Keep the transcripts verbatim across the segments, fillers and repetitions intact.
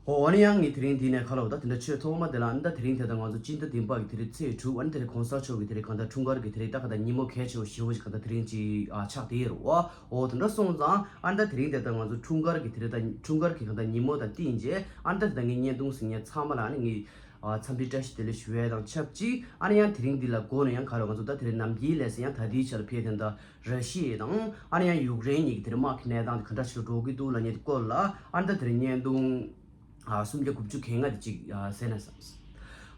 ཨོ་ཨ་ནི་ཡང་ངས་དེ་རིང་འདི་ནས་ཁ་ལོ་ད་དེ་འདྲ་ཆོས་ཐོག་མ་དེ་ལ་ཨ་ནི་ད་དེ་རིང་དེ་ད་ང་ཚོ་སྤྱི་ཟླ་བདུན་པ་གི་དེ་རིང་ཚེས་དྲུག་ཨ་ནི་དེ་རིང་གོང་ས་མཆོག་གི་དེ་རིང་གང་ལྟར་འཁྲུངས་སྐར་གི་དེ་རིང་ད་ག་ད་ཉིན་མོ་གལ་ཆེ་བོ་ཞེ་བོ་ཞིག་གང་ལྟར་དེ་རིང་ཅིག་ཨ་ཆགས་དེ་རུ་ཨོ་ཨོ་དེ་འདྲ་སོང་ཙང་ཨ་ནི་ད་དེ་རིང་དེ་ད་ང་ཚོ་འཁྲུངས་སྐར་གི་དེ་རིང་ད་འཁྲུངས་སྐར་གི་གང་ལྟར་ཉིན་མོ་དང་བསྟུན་རྗེས་ཨ་ནི་ད་དེ་ད་ངའི་བརྙན་ཐུང་གཟིགས་མཁན་ཚང་མ་ལ་ཨ་ནི་ངས་ཨ་འཚམས་འདྲི་བཀྲ་ཤིས་བདེ་ལེགས་ཞུ་ཡས་དང་ཆབས་ཅིག་ཨ་ནི་ཡང་དེ་རིང་འདི་ལ་འགོ་ནས་ཡང་ག་རེ་ང་ཚོ་ད་དེ་རིང་ནམ་རྒྱུན་ལས་སེ་ཡང་ད་ལྟའི་ཆར་ཕེབས་དེ་ད་ར་ཤི་ཡ་དང་ཨ་ནི་ཡང་ཡུཀ་རེན་གཉིས་ཀྱི་དེ་རིང་དམག་གི་གནས་སྟངས་དེ་ག་འདྲ་ཞིག་འགྲོ་གི་འདུག་ལབ་མཁན་དེ་སྐོར་ལ་ཨ་ནི་ད་དེ་རིང་བརྙན་ཐུང་ཨ་སུམ་བརྒྱ་དགུ་བཅུ་གྱ་ལྔ་དེ་ཅིག་ཨ་གསན་ན་བསམས།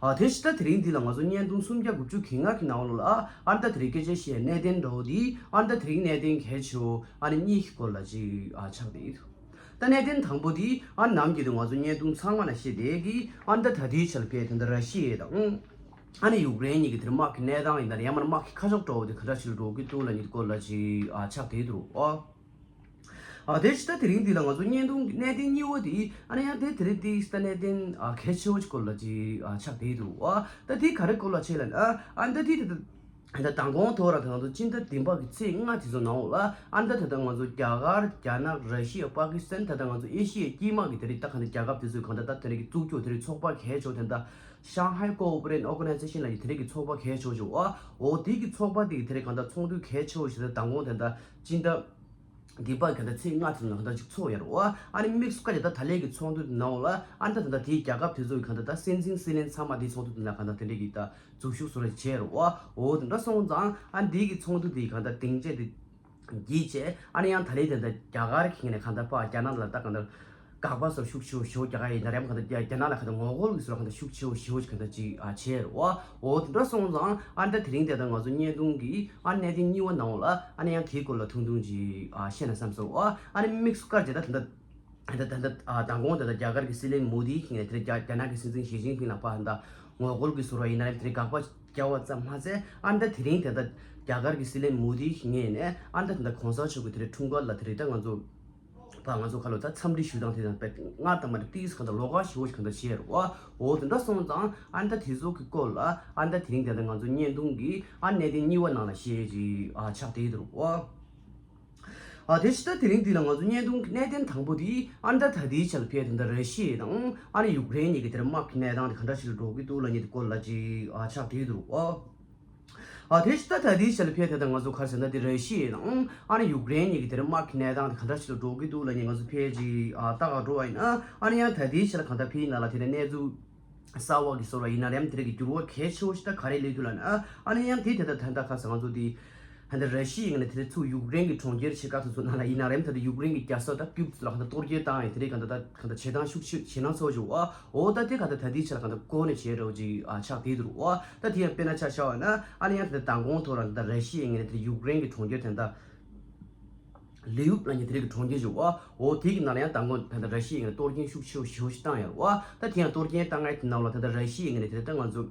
ཨ་དེ་ཕྱི་ད་དེ་རིང་འདི་ལ་ང་ཚོ་བརྙན་ཐུང་སུམ་བརྒྱ་དགུ་བཅུ་གྱ་ལྔ་གི་ནང་ལོགས་ལ་ཨ་ནི་ད་དེ་རིང་སྐད་ཆ་བཤད་གནད་དོན་འདྲ་བོ་འདི་ཨ་ནི་ད་དེ་རིང་གནད་དོན་གལ་ཆེ་བོ་ཨ་ནི་གཉིས་ཀྱི་སྐོར་ལ་ཅིག་ཨ་ཆགས་བསྡད་ཡོད། ད་གནད་དོན་དང་པོ་འདི་ཨ་ནི་ནམ་རྒྱུན་དུ་ང་ཚོ་བརྙན་ཐུང་ཚང་མ་ལ་བཤད་བསྡད་ཀྱི་ཨ་ནི་ད་ད་ལྟའི་ཆར་ཕེབས་དེ་འདི་ར་ཤི་ཡ་དང་ཨ་ནི་ཡུཀ་རེན་གཉིས་ཀྱི་དེ་རིང་དམག་གི་གནས་སྟངས་ཡིན་ན་ཡང་མིན་ན་དམག་གི་ཁ་ཕྱོགས་འདྲ་བོ་དེ་ག་འདྲ་ཞིག་འགྲོ་གི་འདུག་ལབ་མཁན་དེ་སྐོར་ལ་ཅིག་ཨ་ཆགས་བསྡད་འདུག་ཨོ། ཨ་དེ་ཕྱི་ད་དེ་རིང་འདི་ལ་ང་ཚོ་བརྙན་ཐུང་གི་གནད་དོན་གཉིས་པ་དེ་ཨ་ནི་ཡང་དེ་དེ་རིང་དེ་ཕྱི་ད་གནད་དོན་ཨ་གལ་ཆེ་བོ་ཅིག་སྐོར་ལ་ཅིག་ཨ་ཆགས་བསྡད་འདུག་ཨ་ད་དེ་ག་རེ་སྐོར་ལ་བྱས་ལབ་ན་ཨ་ད་དེ་དེ་ད་ད་མདང་དགོང་ཐོག་ར་ད་ང་ཚོ་སྤྱི་ཟླ་བདུན་པ་གི་ཚེས་ལྔ་དེ་ཚོ་ནང་ལ་ཨ་ད་ད་ད་ང་ཚོ་རྒྱ་གར་རྒྱ་ནག་ར་ཤི་ཡ་པ་ཀི་སི་ཐན་ད་ད་ང་ཚོ་ཨེ་ཤི་ཡའི་དཀྱིལ་མ་གི་དེ་རིང་ད་ག་ནས་རྒྱལ་ཁབ་དེ་ཚོའི་གང་ད་ད་དེ་རིང་གི་གཙུག་ཕྱོགས་དེ་རིང་ཚོགས་པ་གལ་ཆེ་བོ་དེ་ད་Shanghai Cooperation Organization ལབ་ཡ་དེ་རིང་གི་ཚོགས་པ་གལ་ཆེ་བོ་ཞིག་ཨ་འོ་དེ་གི་ཚོགས་པ་དེ་གི་དེ་རིང་གང་ད་ཚོགས་འདུ་གལ་ཆེ་བོ་ཞིག་ད་མདང་དགོང་དེ་ད་སྤྱི་ཟླ་འདི་པ་ག་ད་ཚེས་ལྔ་ཚོ་ནང་ད་ཅིག་ཚོགས་ཡོད་རེད་བ། ཨ་ནི་དམིགས་སུ་བཀར་ཏེ་ད་ད་ལན་གྱི་ཚོགས་འདུ་དེ་ནང་ལ་ཨ་ནི་ད་ད་ད་དེའི་རྒྱལ་ཁབ་དེ་ཚོ་གི་གང་ད་ད་སྲིད་འཛིན་སྲིད་བློན་ཚང་མ་དེའི་ཚོགས་འདུ་དེ་ནང་གང་ད་དེ་འདྲས་ཀྱི་ད་འཛུལ་ཞུགས་སུ་ར་བྱས་རེད་བ། འོ་དེ་འདྲ་སོང་ཙང་ཨ་ནི་དེའི་གི་ཚོགས་འདུ་དེའི་གང་ད་སྡིངས་ཆ་དེ་གྱིས་བྱས་ཨ་ནི་ཡང་ད་ལན་དེ་ད་རྒྱ་གར་གྱི་ནས་གང་ད་པ་རྒྱ་ནག་ལ་ད་གང་ད་དགག་པ་སོར་ཤུགས་ཆེ་བོ་ཞེ་བོ་རྒྱག་ག་ཡིན་ན་རེམ་གང་ད་རྒྱ་རྒྱ་ནག་ལ་གང་ད་ངོ་རྒོལ་གྱི་སོར་གང་ད་ཤུགས་ཆེ་བོ་ཞེ་བོ་གང་ད་ཅིག་ཨ་བྱས་རེད་བ། འོ་དེ་འདྲ་སོང་ཙང་ཨ་ནི་ད་དེ་རིང་དེ་ད་ང་ཚོ་བརྙན་ཐུང་གི་ཨ་གནད་དོན་གཉིས་པ་ནང་ལ་ཨ་ནི་ཡང་དེའི་སྐོར་ལ་ཐུང་ཐུང་ཅིག་ཨ་བཤད་ན་བསམ་སོང་། ཨ་ནི་དམིགས་སུ་བཀར་བྱས་ད་ད་ད་ད་ད་ད་ཨ་མདང་དགོང་ད་ད་རྒྱ་གར་གྱི་སྲིད་བློན་མོ་དིའི་ངོས་ནས་དེ་རྒྱ་རྒྱ་ནག་གི་སྲིད་འཛིན་ཞི་ཅིན་ཕིང་ལ་ཕར་ད་ངོ་རྒོལ་གྱི་སོར་བ་ཡིན་ན་རེད་དེ་དགག་པ་རྒྱག་པ་ཙམ་མ་ཟད་ཨ་ནི་ད་དེ་རིང་དེ་ད་རྒྱ་གར་གྱི་སྲིད་བློན་མོ་དིའི་ངོས་ནས་ཨ་ནི་ད་ད་གོང་ས་མཆོག་གི་དེ་རིང་འཁྲུངས་སྐར་ལ་དེ་རིང་ད་ང་ཚོ་ཕར་ང་ཚོ་ཁ་ལོ་ད་འཚམས་འདྲི་ཞུ་སྟངས་དེ་དང་དཔེ་སྔར་དང་མ་འདྲ་ཏིས་གང་ད་ལོགས་ཀ་ཞེ་བོ་ཞིག་གང་ད་བྱས་རེད་བ། འོ་དེ་འདྲ་སོང་ཙང་ཨ་ནི་ད་དེ་ཚོ་གི་སྐོར་ལ་ཨ་ནི་ད་དེ་རིང་དེ་ད་ང་ཚོ་བརྙན་ཐུང་གི་ཨ་གནད་དོན་གཉིས་པ་ནང་ལ་བཤད་ཅིག་ཨ་ཆགས་བསྡད་འདུག་བ། ཨ་དེ་ཕྱི་ད་དེ་རིང་འདི་ལ་ང་ཚོ་བརྙན་ཐུང་གི་གནད་དོན་དང་པོ་དེ་ཨ་ནི་ད་ད་ལྟའི་ཆར་ཕེབས་དེ་ད་ར་ཤི་ཡ་དང་ཨ་ནི་ཡུཀ་རེན་གཉིས་ཀྱི་དེར་དམག་གི་གནས་སྟངས་དེ་ག་འདྲ་ཞིག་ལ་འགྲོ་གི་འདུག་ལབ་མཁན་དེ་སྐོར་ལ་ཅིག་ཨ་ཆགས་བསྡད་འདུག་བ། ཨ་དེ་ཕྱི་ད་ད་ལྟའི་ཆར་ཕེབས་དེ་ད་ང་ཚོ་ག་རེ་ཟེར་ན་དེ་ར་ཤི་ཡ་དང་ཨ་ནི་ཡུཀ་རེན་གཉིས་ཀྱི་དེར་དམག་གི་གནས་སྟངས་དེ་ག་འདྲ་ཞིག་ལ་འགྲོ་གི་འདུག་ལབ་མཁན་ང་ཚོ་ཕེབས་ཅིག་ཨ་ལྟ་ག་འགྲོ་བ་ཡིན་ན་ཨ་ནི་ཡང་ད་ལྟའི་ཆར་གང་ལྟར་ཕེབས་ཡིན་ན་ལ་དེ་ནས་གནས་ཚུལ་གསར་བ་གི་སོར་བ་ཡིན་ན་རེམ་དེ་རིགས་ཀྱི་འགྱུར་བ་གལ་ཆེ་བོ་ཞིག་ད་ག་རེ་སླེབས་འདུག་ལབ་ན་ཨ་ནི་ཡང་དེ་དེ་ད་ད་ད་ག་ས་ང་ཚོ་དེ་ད་ལྟ་ར་ཤི་ཡའི་ངོས་ནས་དེ་ཚོ་ཡུཀ་རེན་གྱི་གྲོང་ཁྱེར་ཆེ་ཁག་དེ་ཚོ་ནང་ལ་ཡིན་ན་རེམ་ད་ལྟ་ཡུཀ་རེན་གྱི་རྒྱལ་ས་ད་ཀིབ་ཚོ་ལ་གང་ལྟར་གཏོར་སྐྱོན་བཏང་ཡིན་དེ་རིགས་གང་ལྟར་ད་གང་ལྟར་བྱེད་སྟངས་ཤུགས་ཆེ་བྱེད་སྣང་ཚོར་བྱུང་བ། འོ་ད་དེ་གང་ལྟར་ད་ལྟའི་ཆར་གང་ལྟར་གོ་ནས་བྱས་རོགས་ཅིག་ཨ་ཆགས་བསྡད་འདུག་བ། ད་དེ་ཡང་དཔེར་ན་ཆ་བཞག་པ་ན་ཨ་ནི་ཡང་ད་ལྟ་མདང་དགོང་ཐོག་ར་ད་ལྟ་ར་ཤི་ཡའི་ངོས་ནས་དེ་ཡུཀ་རེན་གྱི་གྲོང་ཁྱེར་དེ་ད། ལི་ཡུབ་ལབ་མཁན་དེ་རིགས་ཀྱི་གྲོང་ཁྱེར་ཞིག་འོ། འོ་དེ་གི་ནང་ལ་ཡང་མདང་དགོང་ད་ལྟ་ར་ཤི་ཡའི་ངོས་ནས་གཏོར་སྐྱོན་ཤུགས་ཆེ་བོ་ཞེ་པོ་ཞིག་བཏང་ཡོད་རེད་བ། ད་དེ་ཡང་གཏོར་སྐྱོན་བཏང་མཁན་དེ་ནང་ལ་ད་ལྟ་ར་ཤི་ཡའི་ངོས་ནས་དེ་ལྟ་ང་ཚོ་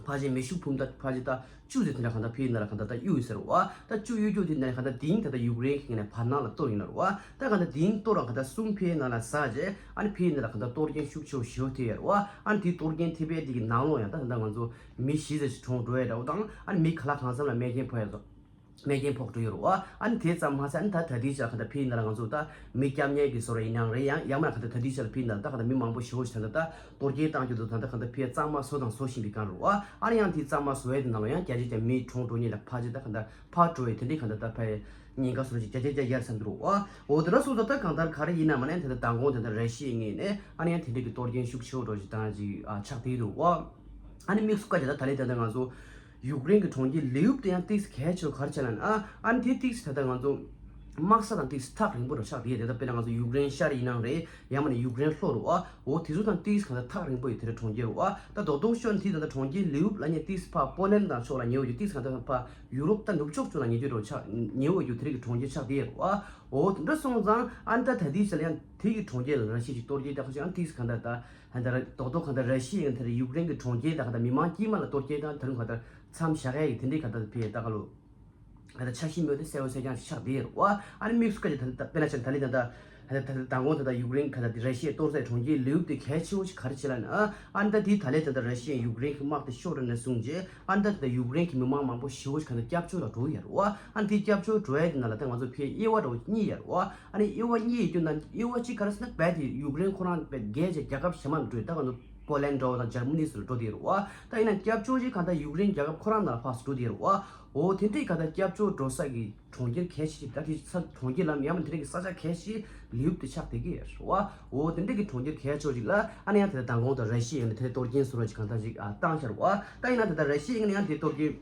ཕལ་ཆེར་མེ་ཤུགས་འཕུར་མདའ་ཕལ་ཆེར་ད་བཅུ་ཙམ་དེ་འདྲ་གང་ལྟར་ཕེབས་ནང་ལ་གང་ལྟར་ད་གཡུག་ཡོད་ཟེར་བ། ད་བཅུ་གཡུག་རྒྱུ་དེ་ནང་ལ་གང་ལྟར་དེང་ད་ལྟ་ཡུཀ་རེན་གྱི་ངོས་ནས་བར་སྣང་ལ་གཏོར་ཡིན་ནོ་རེད་བ། ད་གང་ལྟར་དེང་གཏོར་རང་གང་ལྟར་གསུམ་ཕེབས་ནང་ལ་ཟག་རྗེས་ཨ་ནི་ཕེབས་ནང་ལ་གང་ལྟར་གཏོར་སྐྱོན་ཤུགས་ཆེ་བོ་ཞེ་པོ་ཐེབས་ཡོད་རེད་བ། ཨ་ནི་དེ་གཏོར་སྐྱོན་ཐེབས་པའི་དེ་གི་ནང་ལོགས་ཡང་ད་ད་ལྟ་ང་ཚོ་མི་བཞི་ཙམ་ཞིག་གྲོངས་འགྲོ་ཡ་འདྲ་བོ་དང་ཨ་ནི་མི་ག་ལ་གང་འཚམ་ལ་རྨས་སྐྱོན་ཕོག་ཡོད་རེད། རྨས་སྐྱོན་ཕོག་འགྲོ་ཡོད་རེད་བ། ཨ་ནི་དེ་ཙམ་མ་ཟད་ཨ་ནི་ད་ལྟའི་ཆར་གང་ལྟར་ཕེབས་ཡིན་ན་ལ་ང་ཚོ་ད་མི་སྐྱབས་གནས་ཀྱི་བཟོ་འདྲ་ཡིན་ནའང་རེད། ཡང་ཡང་མིན་ན་གང་ལྟར་ད་ལྟའི་ཆར་ཕེབས་ཡིན་ན་ད་གང་ལྟར་མི་མང་པོ་ཞེ་པོ་ཞིག་ད་ལྟ་ད་གཏོར་སྐྱོན་བཏང་རྒྱུ་དང་ད་ལྟ་གང་ལྟར་ཕེབས་གཙང་མ་བཟོ་དང་བཟོ་བཞིན་པའི་སྒང་རེད་བ། ཨ་ནི་ཡང་དེ་གཙང་མ་བཟོ་ཡས་དེ་ནང་ལ་ཡང་བརྒྱ་ཆ་བརྒྱ་མི་གྲོངས་འགྲོ་མཁན་ལ་ཕལ་ཆེར་ད་གང་ལྟར་ཕར་འགྲོ་ཡས་དེ་འདྲའི་གང་ལྟར་ད་ཕར་ཉེན་ཁ་བཟོ་འདྲ་ཞིག་བརྒྱ་ཆ་བརྒྱ་ཡར་སོང་འདུག་རེད་བ། འོ་དེ་འདྲ་སོང་ཙང་ད་གང་ལྟར་ག་རེ་ཡིན་ན་མ་ནས་ད་ལྟ་མདང་དགོང་ད་ལྟ་ར་ཤི་ཡའི་ངོས་ནས་ཨ་ནི་ཡང་དེ་འདྲའི་གི་གཏོར་སྐྱོན་ཤུགས་ཆེ་བོ་འདྲ་ཞིག་བཏང་ཅིག་ཨ་ཆགས་བསྡད་འདུག་རེད་བ། ཨ་ནི་དམིགས་སུ་བཀར་བྱས་ད་ད་ལན་ད་ལྟ་ང་ཚོ་ཡུཀ་རེན་གྱི་གྲོང་ཁྱེར་ལི་ཡུབ་དེ་ཡང་ཏིག་ཙམ་གལ་ཆེ་བ་ག་རེ་བྱས་ལབ་ན་ཨ་ཨ་ནི་དེ་ཏིག་ཙམ་ད་ལྟ་ང་ཚོ་དམག་ས་དང་ཏིག་ཙམ་ཐག་རིང་པོ་རུ་ཆགས་བསྡད་ཡོད་དེ། ད་དཔེར་ན་ང་ཚོ་ཡུཀ་རེན་ཤར་ཡིན་ནའང་རེད། ཡང་མིན་ན་ཡུཀ་རེན་ལྷོ་རུ་ཨ་འོ་དེ་ཚོ་དང་ཏིག་ཙམ་གང་ལྟར་ཐག་རིང་པོ་ཡོད་དེ་འདྲའི་གྲོང་ཁྱེར་རུ་ཨ། ད་རྡོག་རྡོག་ཤོད་ན་དེ་ད་ལྟ་གྲོང་ཁྱེར་ལི་ཡུབ་ལབ་མཁན་ཏིག་ཙམ་ཕར་པོ་ལན་དང་ཕྱོགས་ལ་ཉེ་བོ་ཡོད། ཏིག་ཙམ་གང་ལྟར་ཕར་ཡུ་རོབ་ད་ནུབ་ཕྱོགས་ཕྱོགས་ལ་ཉེ་རྒྱུ་རུ་ཆགས་ཉེ་བོ་ཡོད་དེ་འདྲའི་གྲོང་ཁྱེར་ཆགས་བསྡད་ཡོད་རུ་ཨ། འོ་དེ་འདྲ་སོང་ཙང་ཨ་ནི་ད་ད་ལྟའི་ཆར་ཡང་དེ་གི་གྲོང་ཁྱེར་ལ་ར་ཤི་ཡ་གཏོར་སྐྱོན་བཏང་ཞིག་ཨ་ཏིག་ཙམ་གང་ལྟར་ད་ཨ་ད་རྡོག་རྡོག་གང་ལྟར་ར་ཤི་ཡ་ད་ཡུཀ་རེན་གྱི་གྲོང་ཁྱེར་ད་གང་ལྟར་མི་མང་དཀྱུས་མ་ལ་གཏོར་སྐྱོན་བཏང་ད་རུང་གང་ལྟར་མཚམས་བཞག་ཡ་ཡི་དེ་འདྲའི་གང་ལྟར་ཕེ་ད་ག་ལོ། ད་ལྟ་འཆར་གཞི་མེད་དེ་གསལ་པོ་གསལ་རྐྱང་ཞིག་ཆགས་བསྡད་ཡོད་རེད་བ། ཨ་ནི་དམིགས་སུ་བཀར་གྱི་ད་ལྟ་དཔེར་ན་ཆ་ད་ལན་ད་ལྟ་ད་ལྟ་ད་ལྟ་མདང་དགོང་ད་ལྟ་ཡུཀ་རེན་ག་ད་ལྟ་ར་ཤི་ཡའི་གཏོར་རྩེ་གྲོང་ཁྱེར་ལིའུབ་དེ་གལ་ཆེ་བོ་ཞིག་ག་རེ་བྱེད་ལབ་ན། ཨ་ནི་ད་དེ་ད་ལན་ད་ལྟ་ར་ཤི་ཡའི་ཡུཀ་རེན་གྱི་དམག་དེ་ཤོར་རེད་ནས་བཟུང་རྗེས་ཨ་ནི་ད་ད་ལྟ་ཡུཀ་རེན་གྱི་མི་མང་མང་པོ་ཞེ་བོ་ཞིག་ག་ད་སྐྱབས་བཅོལ་ལ་འགྲོ་གི་ཡོད་རེད་བ། ཨ་ནི་དེ་སྐྱབས་བཅོལ་འགྲོ་ཡ་དེ་ནང་ལ་ད་ང་ཚོ་ཕའི་དབྱེ་བ་འདྲ་བོ་གཉིས་ཡོད་རེད་བ། ཨ་ནི་དབྱེ་བ་གཉིས་ཡོད་རྒྱུ་ན་དབྱེ་བ་གཅིག་ག་རེ་ཟེར་ན་རྦད་དེ་ཡུཀ་རེན་ཁོ་རང་རྦད་རྒྱལ་བྱས་རྒྱལ་ཁབ་གཞན་མ་ལ་འགྲོ་ཡ། ད་ང་ཚོ་པོ་ལན་འདྲ་བོ་དང་འཇར་མ་ནི་སོགས་ལ་འགྲོ་བསྡད་ཡོད་རེད་བ། ད་ཡིན་ན་སྐྱབས་བཅོལ་ཅིག་ག་ད་ཡུཀ་རེན་རྒྱལ་ཁབ་ཁོ་རང་ནང་ལ་ཕར་ཚུར་འགྲོ་བསྡད་ཡོད་རེད་བ། འོ་དེ་འདྲའི་ག་ད་སྐྱབས་བཅོལ་འགྲོ་ས་གི་གྲོང་ཁྱེར་གལ་ཆེ་ཞིག་ད་དེ་ས་གྲོང་ཁྱེར་ལམ་ཡང་མིན་དེ་འདྲ་གི་ས་ཆ་གལ་ཆེ་ལིའུབ་དེ་ཆགས་བསྡད་ཀྱི་ཡོད་རེད་བ། འོ་དེ་འདྲ་གི་གྲོང་ཁྱེར་གལ་ཆེ་ཞིག་ལ་ཨ་ནི་ཡང་དེ་ལྟར་མདང་དགོང་དང་ར་ཤི་ཡ་ཡིན་ན་དེ་ལྟར་གཏོར་སྐྱོན་བཟོ་འདྲ་ཅིག་གང་ལྟར་ཅིག་ཨ་བཏང་ཤར་བ། ད་ཡིན་ན་དེ་ལྟར་ར་ཤི་ཡ་ཡིན་ན་ཡང་དེ་གཏོར་སྐྱོན་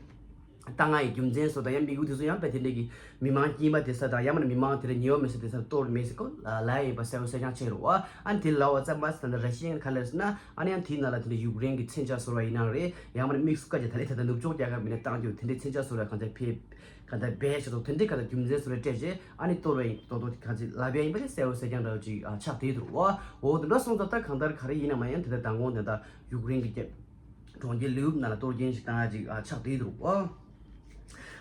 བཏང་ཡ་ཡི་རྒྱུ་མཚན་སོགས་དང་ཡང་དམིགས་ཡུལ་དེ་ཚོ་ཡང་དཔེ་དེ་འདྲ་གི་མི་མང་དཀྱུས་མ་དེ་ས་དང་ཡང་མིན་ན་མི་མང་དེ་འདྲ་ཉེ་བ་མེད་ས་དེ་སར་གཏོར་མེད་ས་ཁོ་ལ་ཡིན་པ་གསལ་པོ་གསལ་རྐྱང་ཆགས་རེད་བ། ཨ་ནི་དེ་ལ་བ་ཙམ་མ་ཟད་ད་ལྟ་ར་ཤི་ཡ་ཡིན་ན་ག་ལ་ཟེར་ན་ཨ་ནི་ཡང་དེའི་ནང་ལ་དེ་འདྲ་ཡུཀ་རེན་གི་མཚོན་ཆ་བཟོ་བ་ཡིན་ནའང་རེད། ཡང་མིན་ན་དམིགས་སུ་བཀར་གྱི་ད་ལྟ་དེ་ལྟར་ནུབ་ཕྱོགས་རྒྱལ་ཁབ་མི་སྣ་བཏང་རྒྱུ་དེ་འདྲའི་མཚོན་ཆ་བཟོ་བ་གང་ལྟར་ཕེབས། ག་ད་སྦས་ཤ་ཚོགས་དེ་འདྲའི་ག་ད་རྒྱུ་མཚན་སུ་རེ་སྤྲད་རྗེས་ཨ་ནི་གཏོར་བའི་རྡོག་རྡོག་དེ་ག་ཚོད་ལབ་ཡ་ཡིན་པ་དེ་གསལ་པོ་གསལ་རྐྱང་འདྲ་བོ་ཅིག་ཨ་ཆགས་བསྡད་འདུག་བ། འོ་དེ་འདྲ་སོང་ཙང་ད་གང་ལྟར་ག་རེ་ཡིན་ན་མ་ཡིན་དེ་ལྟར་མདང་དགོང་དེ་ད་ཡུཀ་རེན་གྱི་རྒྱལ་གྲོང་ཁྱེར་ལིའུབ་ནང་ལ་གཏོར་སྐྱོན་ཞིག་བཏང་ཡ་ཅིག་ཨ་ཆགས་བསྡད་འདུག་བ།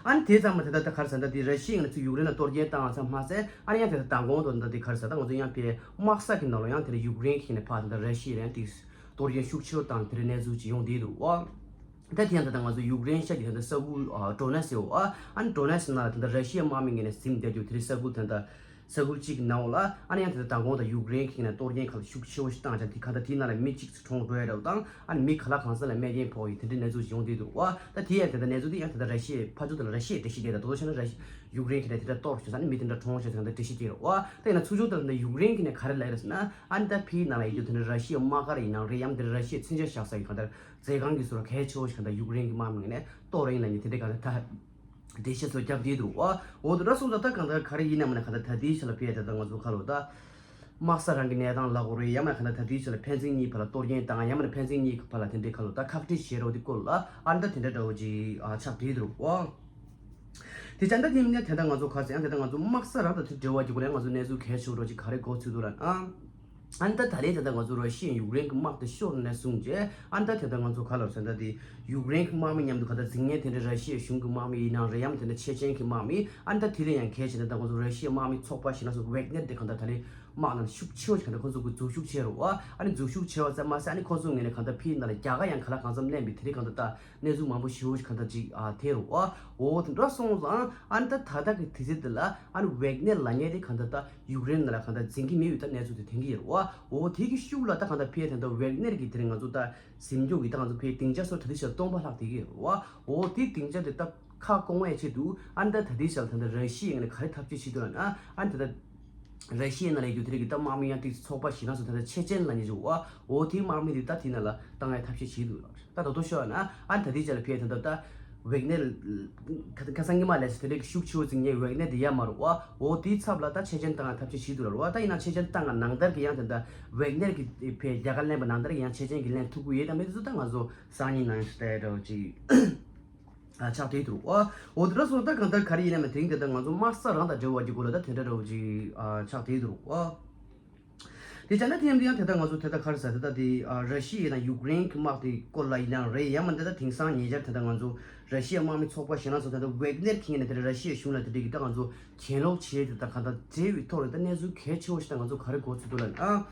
ཨ་ནི་དེ་ཙམ་མ་དེ་ད་ད་ག་རེ་ཟེར་ད་དེ་ར་ཤི་ཡ་ཡིན་ན་ཚུར་ཡུཀ་རེན་ལ་གཏོར་སྐྱོན་བཏང་བ་ཙམ་མ་ཟད་ཨ་ནི་ཡང་དེ་ད་མདང་དགོང་དུ་ད་དེ་ག་རེ་ཟེར་ད་ང་ཚོ་ཡང་དཔེ་དམག་ས་གི་ནང་ལ་ཡང་དེ་ལ་ཡུཀ་རེན་གྱི་ནས་ཕར་དེ་ད་ར་ཤི་ཡ་ལ་ཡང་དེ་གཏོར་སྐྱོན་ཤུགས་ཆེ་བོ་བཏང་དེ་རེ་གནས་ཚུལ་ཅིག་ཡོང་བསྡད་འདུག་བ། ད་དེ་ཡང་ད་ལྟ་ང་ཚོ་ཡུཀ་རེན་ཤར་གྱི་ད་ལྟ་ས་ཁུལ་ཨ་ཌོ་ནེ་སི་ཡོད་ཨ། ཨ་ནི་ཌོ་ནེ་སི་ནང་ལ་ད་ལྟ་ར་ཤི་ཡ་དམག་མི་ངོས་ནས་ཟིན་བསྡད་རྒྱུ་དེ་རིང་ས་ཁུལ་ད་ལྟ་ས་ཁུལ་གཅིག་གི་ནང་ལ་ཨ་ནི་ཡང་ད་ལྟ་མདང་དགོང་དང་ཡུཀ་རེན་གྱི་ནས་གཏོར་སྐྱོན་ཁ་ལ་ཤུགས་ཆེ་བོ་ཞིག་བཏང་ཅིང་དེ་ག་ད་དེའི་ནང་ལ་མི་གཅིག་ཙམ་གྲོངས་འགྲོ་ཡ་འདྲ་བོ་དང་ཨ་ནི་མི་ག་ལ་གང་ས་ལ་རྨས་སྐྱོན་ཕོག་ཡི་དེ་འདྲའི་གནས་ཚུལ་ཞིག་ཡོང་བསྡད་འདུག་བ། ད་དེ་ཡང་ད་ལྟ་གནས་ཚུལ་དེ་ཡང་ད་ལྟ་ར་ཤི་ཡའི་ཕར་ཚུར་ད་ལ་ར་ཤི་ཡའི་འགྲེལ་བཤད་བྱས་ད་དོ་དོ་ཤེས་ན་ར་ཤི་ཡུཀ་རེན་གྱི་ནས་དེ་འདྲ་གཏོར་ཞེས་ཟེར་ནས་མི་དེ་འདྲ་གྲོངས་ཞེས་ཟེར་ནས་འགྲེལ་བཤད་བྱས་རེད་བ། ད་ཡིན་ན་ཚུར་ཕྱོགས་ད་ལྟ་ཡུཀ་རེན་གྱི་ནས་ག་རེ་ལབ་རེད་ཟེར་ན་ཨ་ནི་ད་ཕིའི་ནང་ལ་ཡོད་རྒྱུ་དེ་འདྲ་ར་ཤི་ཡའི་དམག་སྒར་ཡིན་ནའང་རེད། ཡང་དེ་འདྲ་ར་ཤི་ཡའི་མཚོན་ཆ་བཞག་ས་ཡི་གང་ལྟར་མཛོད་ཁང་གི་ཟུར་གལ་ཆེ་བོ་ཞིག་གང་ལྟར་ཡུཀ་རེན་གྱི་དམག་མི་ངོས་ནས་གཏོར་ཡིན་ལབ་ནས་དེ་འདྲའི་གང་ལྟར་ད་འགྲེལ་བཤད་ཚོ་བརྒྱབ་བསྡད་འདུག་བ། འོ་དེ་འདྲ་སོང་ཙང་ད་གང་ལྟར་ག་རེ་ཡིན་ནའང་མིན་ན་གང་ལྟར་ད་ལྟའི་ཆ་ལ་ཕེབས་ད་ལྟ་ང་ཚོ་ཁ་ལོ་ད་དམག་ས་རང་གི་གནས་སྟངས་ལབ་དགོས་རེད། ཡང་མིན་ན་གང་ལྟར་ད་ལྟའི་ཆ་ལ་ཕན་ཚུན་གཉིས་བར་ལ་གཏོར་སྐྱོན་བཏང་ཡང་མིན་ན་ཕན་ཚུན་གཉིས་བར་ལ་དེ་འདྲའི་ཁ་ལོ་ད་ཁག་དཀྲི་བྱེད་རོགས་དེ་སྐོར་ལ་ཨ་ནི་ད་དེ་འདྲ་འདྲ་བོ་ཅིག་ཨ་ཆགས་བསྡད་འདུག་བ། དེ་ཙང་ད་དེ་མིན་ན་དེ་འདྲ་ང་ཚོ་ག་ཚོད་ཡང་དེ་འདྲ་ང་ཚོ་དམག་ས་རང་དང་དེ་འབྲེལ་བ་རྒྱུ་གུ་ལ་ང་ཚོ་གནས་ཚུལ་གལ་ཆེ་བོ་འདྲ་བོ་ཅིག་ག་རེ་གོ་ཚུལ་འདུག་ལབ་ན། ཨ་ནི་ད་ད་ལན་ད་ལྟ་ང་ཚོ་ར་ཤི་ཡའི་ཡུཀ་རེན་གྱི་དམག་དེ་ཤོར་ནས་བཟུང་རྗེས་ཨ་ནི་ད་དེ་ད་ང་ཚོ་ག་ལབ་ཟེར་ན་ད་དེ་ཡུཀ་རེན་གྱི་དམག་མི་མཉམ་དུ་ག་ད་འཛིང་ངན་དེ་འདྲ་ར་ཤི་ཡའི་གཞུང་གི་དམག་མི་ཡིན་ནའང་རེད། ཡང་མིན་དེ་འདྲ་ཆེ་ཆེན་གྱི་དམག་མི་ཨ་ནི་ད་དེ་ལས་ཡང་གལ་ཆེ་ན་ད་ང་ཚོ་ར་ཤི་ཡའི་དམག་མི་ཚོགས་པ་ཞིག་ན་སོ་ཝེག་ནེར་དེ་གང་ལྟར་ད་ལན་དམག་ནང་ཤུགས་ཆེ་བ་ཞིག་གང་ལྟར་ཁོ་ཚོ་གི་འཛུལ་ཞུགས་བྱས་རེད་བ། ཨ་ནི་འཛུལ་ཞུགས་བྱས་པ་ཙམ་མ་ཟད་ཨ་ནི་ཁོ་ཚོ་ངོས་ནས་གང་ལྟར་ཕིའི་ནང་ལ་རྒྱ་གར་ཡང་ག་ལ་གང་འཚམ་མནན་པའི་དེ་རིང་གང་ལྟར་ད་གནས་ཚུལ་མང་པོ་ཞེ་པོ་ཞིག་གང་ལྟར་ཅིག་ཨ་ཐེབས་རེད་བ། འོ་དེ་འདྲ་སོང་ཙང་ཨ་ནི་ད་ད་ལྟ་གི་དུས་ཚོད་འདི་ལ་ཨ་ནི་ཝེག་ནེར་ལབ་མཁན་དེ་གང་ལྟར་ད་ཡུཀ་རེན་ནང་ལ་གང་ལྟར་འཛིང་གི་མེད་པའི་ད་གནས་ཚུལ་དེ་ཐོན་གྱི་ཡོད་རེད་བ། འོ་དེ་གི་ཤུགས་ལ་ད་གང་ལྟར་ཕིའི་དེ་འདྲ་ཝེག་ནེར་གྱི་དེ་རིང་ང་ཚོ་ད་ཟིན་རྒྱུ་གི་ད་ང་ཚོ་ཕིའི་སྡིངས་ཆ་སོགས་ད་ལྟའི་ཆར་སྟོང་པ་ལྷག་བསྡད་ཀྱི་ཡོད་རེད་བ། འོ་དེ་སྡིངས་ཆ་དེ་ད་ཁ་སྐོང་བའི་ཆེད་དུ་ཨ་ནི་ད་ད་ལྟའི་ཆར་ད་ལྟ་ར་ཤི་ཡའི་ངོས་ནས་ག་རེ་ཐབས་ཤེས་བྱེད་འདུག་ལབ་ན་ཨ་ནི་ད་ལྟ་ར་ཤི་ཡའི་ནང་ལ་ཡོད་རྒྱུ་དེ་རིགས་ཀྱི་ད་དམག་མི་ཡང་ཏིག་ཙམ་ཚོགས་པ་ཞིག་ནང་སུ་ད་ལྟ་ཆེ་ཆེན་ལབ་མཁན་ཅིག་ཡོད་རེད་བ། འོ་དེའི་དམག་མི་དེ་ད་དེ་ནང་ལ་བཏང་ཡའི་ཐབས་ཤེས་བྱེད་འདུག་ལབ་རེད། ད་ད་དུང་ཤོད་ན་ཨ་ནི་ད་ལྟའི་ཆར་ལ་ཕིའི་དེ་འདྲ་ད་ཝེག་ནེར་ཁ་ཁ་སང་ཉི་མ་ལས་སུ་དེ་འདྲའི་ཤུགས་ཆེ་བོ་འཛིང་མཁན་ཝེག་ནེར་དེ་ཡོད་མ་རེད་བ། འོ་དེའི་ཚབ་ལ་ད་ཆེ་ཆེན་བཏང་ཡའི་ཐབས་ཤེས་བྱེད་འདུག་ལབ་རེད་བ། ད་ཡིན་ན་ཆེ་ཆེན་བཏང་ཡ་ནང་ལྟར་གྱི་ཡང་དེ་འདྲ་ཝེག་ནེར་གྱི་ཕིའི་རྒྱ་གར་ལེན་པ་ནང་ལྟར་གྱི་ཡང་ཆེ་ཆེན་གྱི་ལེན་ཐུབ་ཀྱི་ཡོད་དམ་མེད་དེ་ཚོ་ད་ང་ཚོ་སང་ཉིན་ནང་ཞིག་ལྟ་ཡ་འདྲ་བོ་ཅིག་ཨ་ཆགས་བསྡད་འདུག་རེད་བ། འོ་དེ་འདྲ་སོང་ཙང་གང་ལྟར་ག་རེ་ཡིན་ནའང་དེ་རིང་དེ་ལྟར་ང་ཚོ་དམག་ས་རང་དང་འབྲེལ་བ་གྱི་སྐོར་ལ་ད་དེ་འདྲ་འདྲ་བོ་ཅིག་ཨ་ཆགས་བསྡད་འདུག་རེད་བ། དེ་བྱས་ན་དེ་ཡང་དེ་ཡང་དེ་ལྟར་ང་ཚོ་དེ་ལྟར་ག་རེ་ཟེར་དེ་ལྟར་དེ་ཨ་ར་ཤི་ཡ་ཡིན་ན་ཡུཀ་རེན་གྱི་དམག་དེའི་སྐོར་ལ་ཡིན་ནའང་རེད། ཡང་མིན་དེ་ལྟར་དེང་སང་ཉེ་ཆར་དེ་ལྟར་ང་ཚོ་ར་ཤི་ཡའི་དམག་མི་ཚོགས་པ་ཞིག་ནང་སོ་དེ་ལྟར་ཝེག་ནེར་གྱི་ངོས་ནས་དེ་འདྲའི་ར་ཤི་ཡའི་གཞུང་ལ་དེ་འདྲའི་གི་ད་ང་ཚོ་གྱེན་ལོག་བྱས་དེ་ལྟར་གང་ལྟར་བྱས་པའི་ཐོག་ལ་ད་གནས་ཚུལ་གལ་ཆེ་བོ་ཞིག་ད་ང་ཚོ་ག་རེ་གོ་ཚུལ་འདུག་ལབ་ན།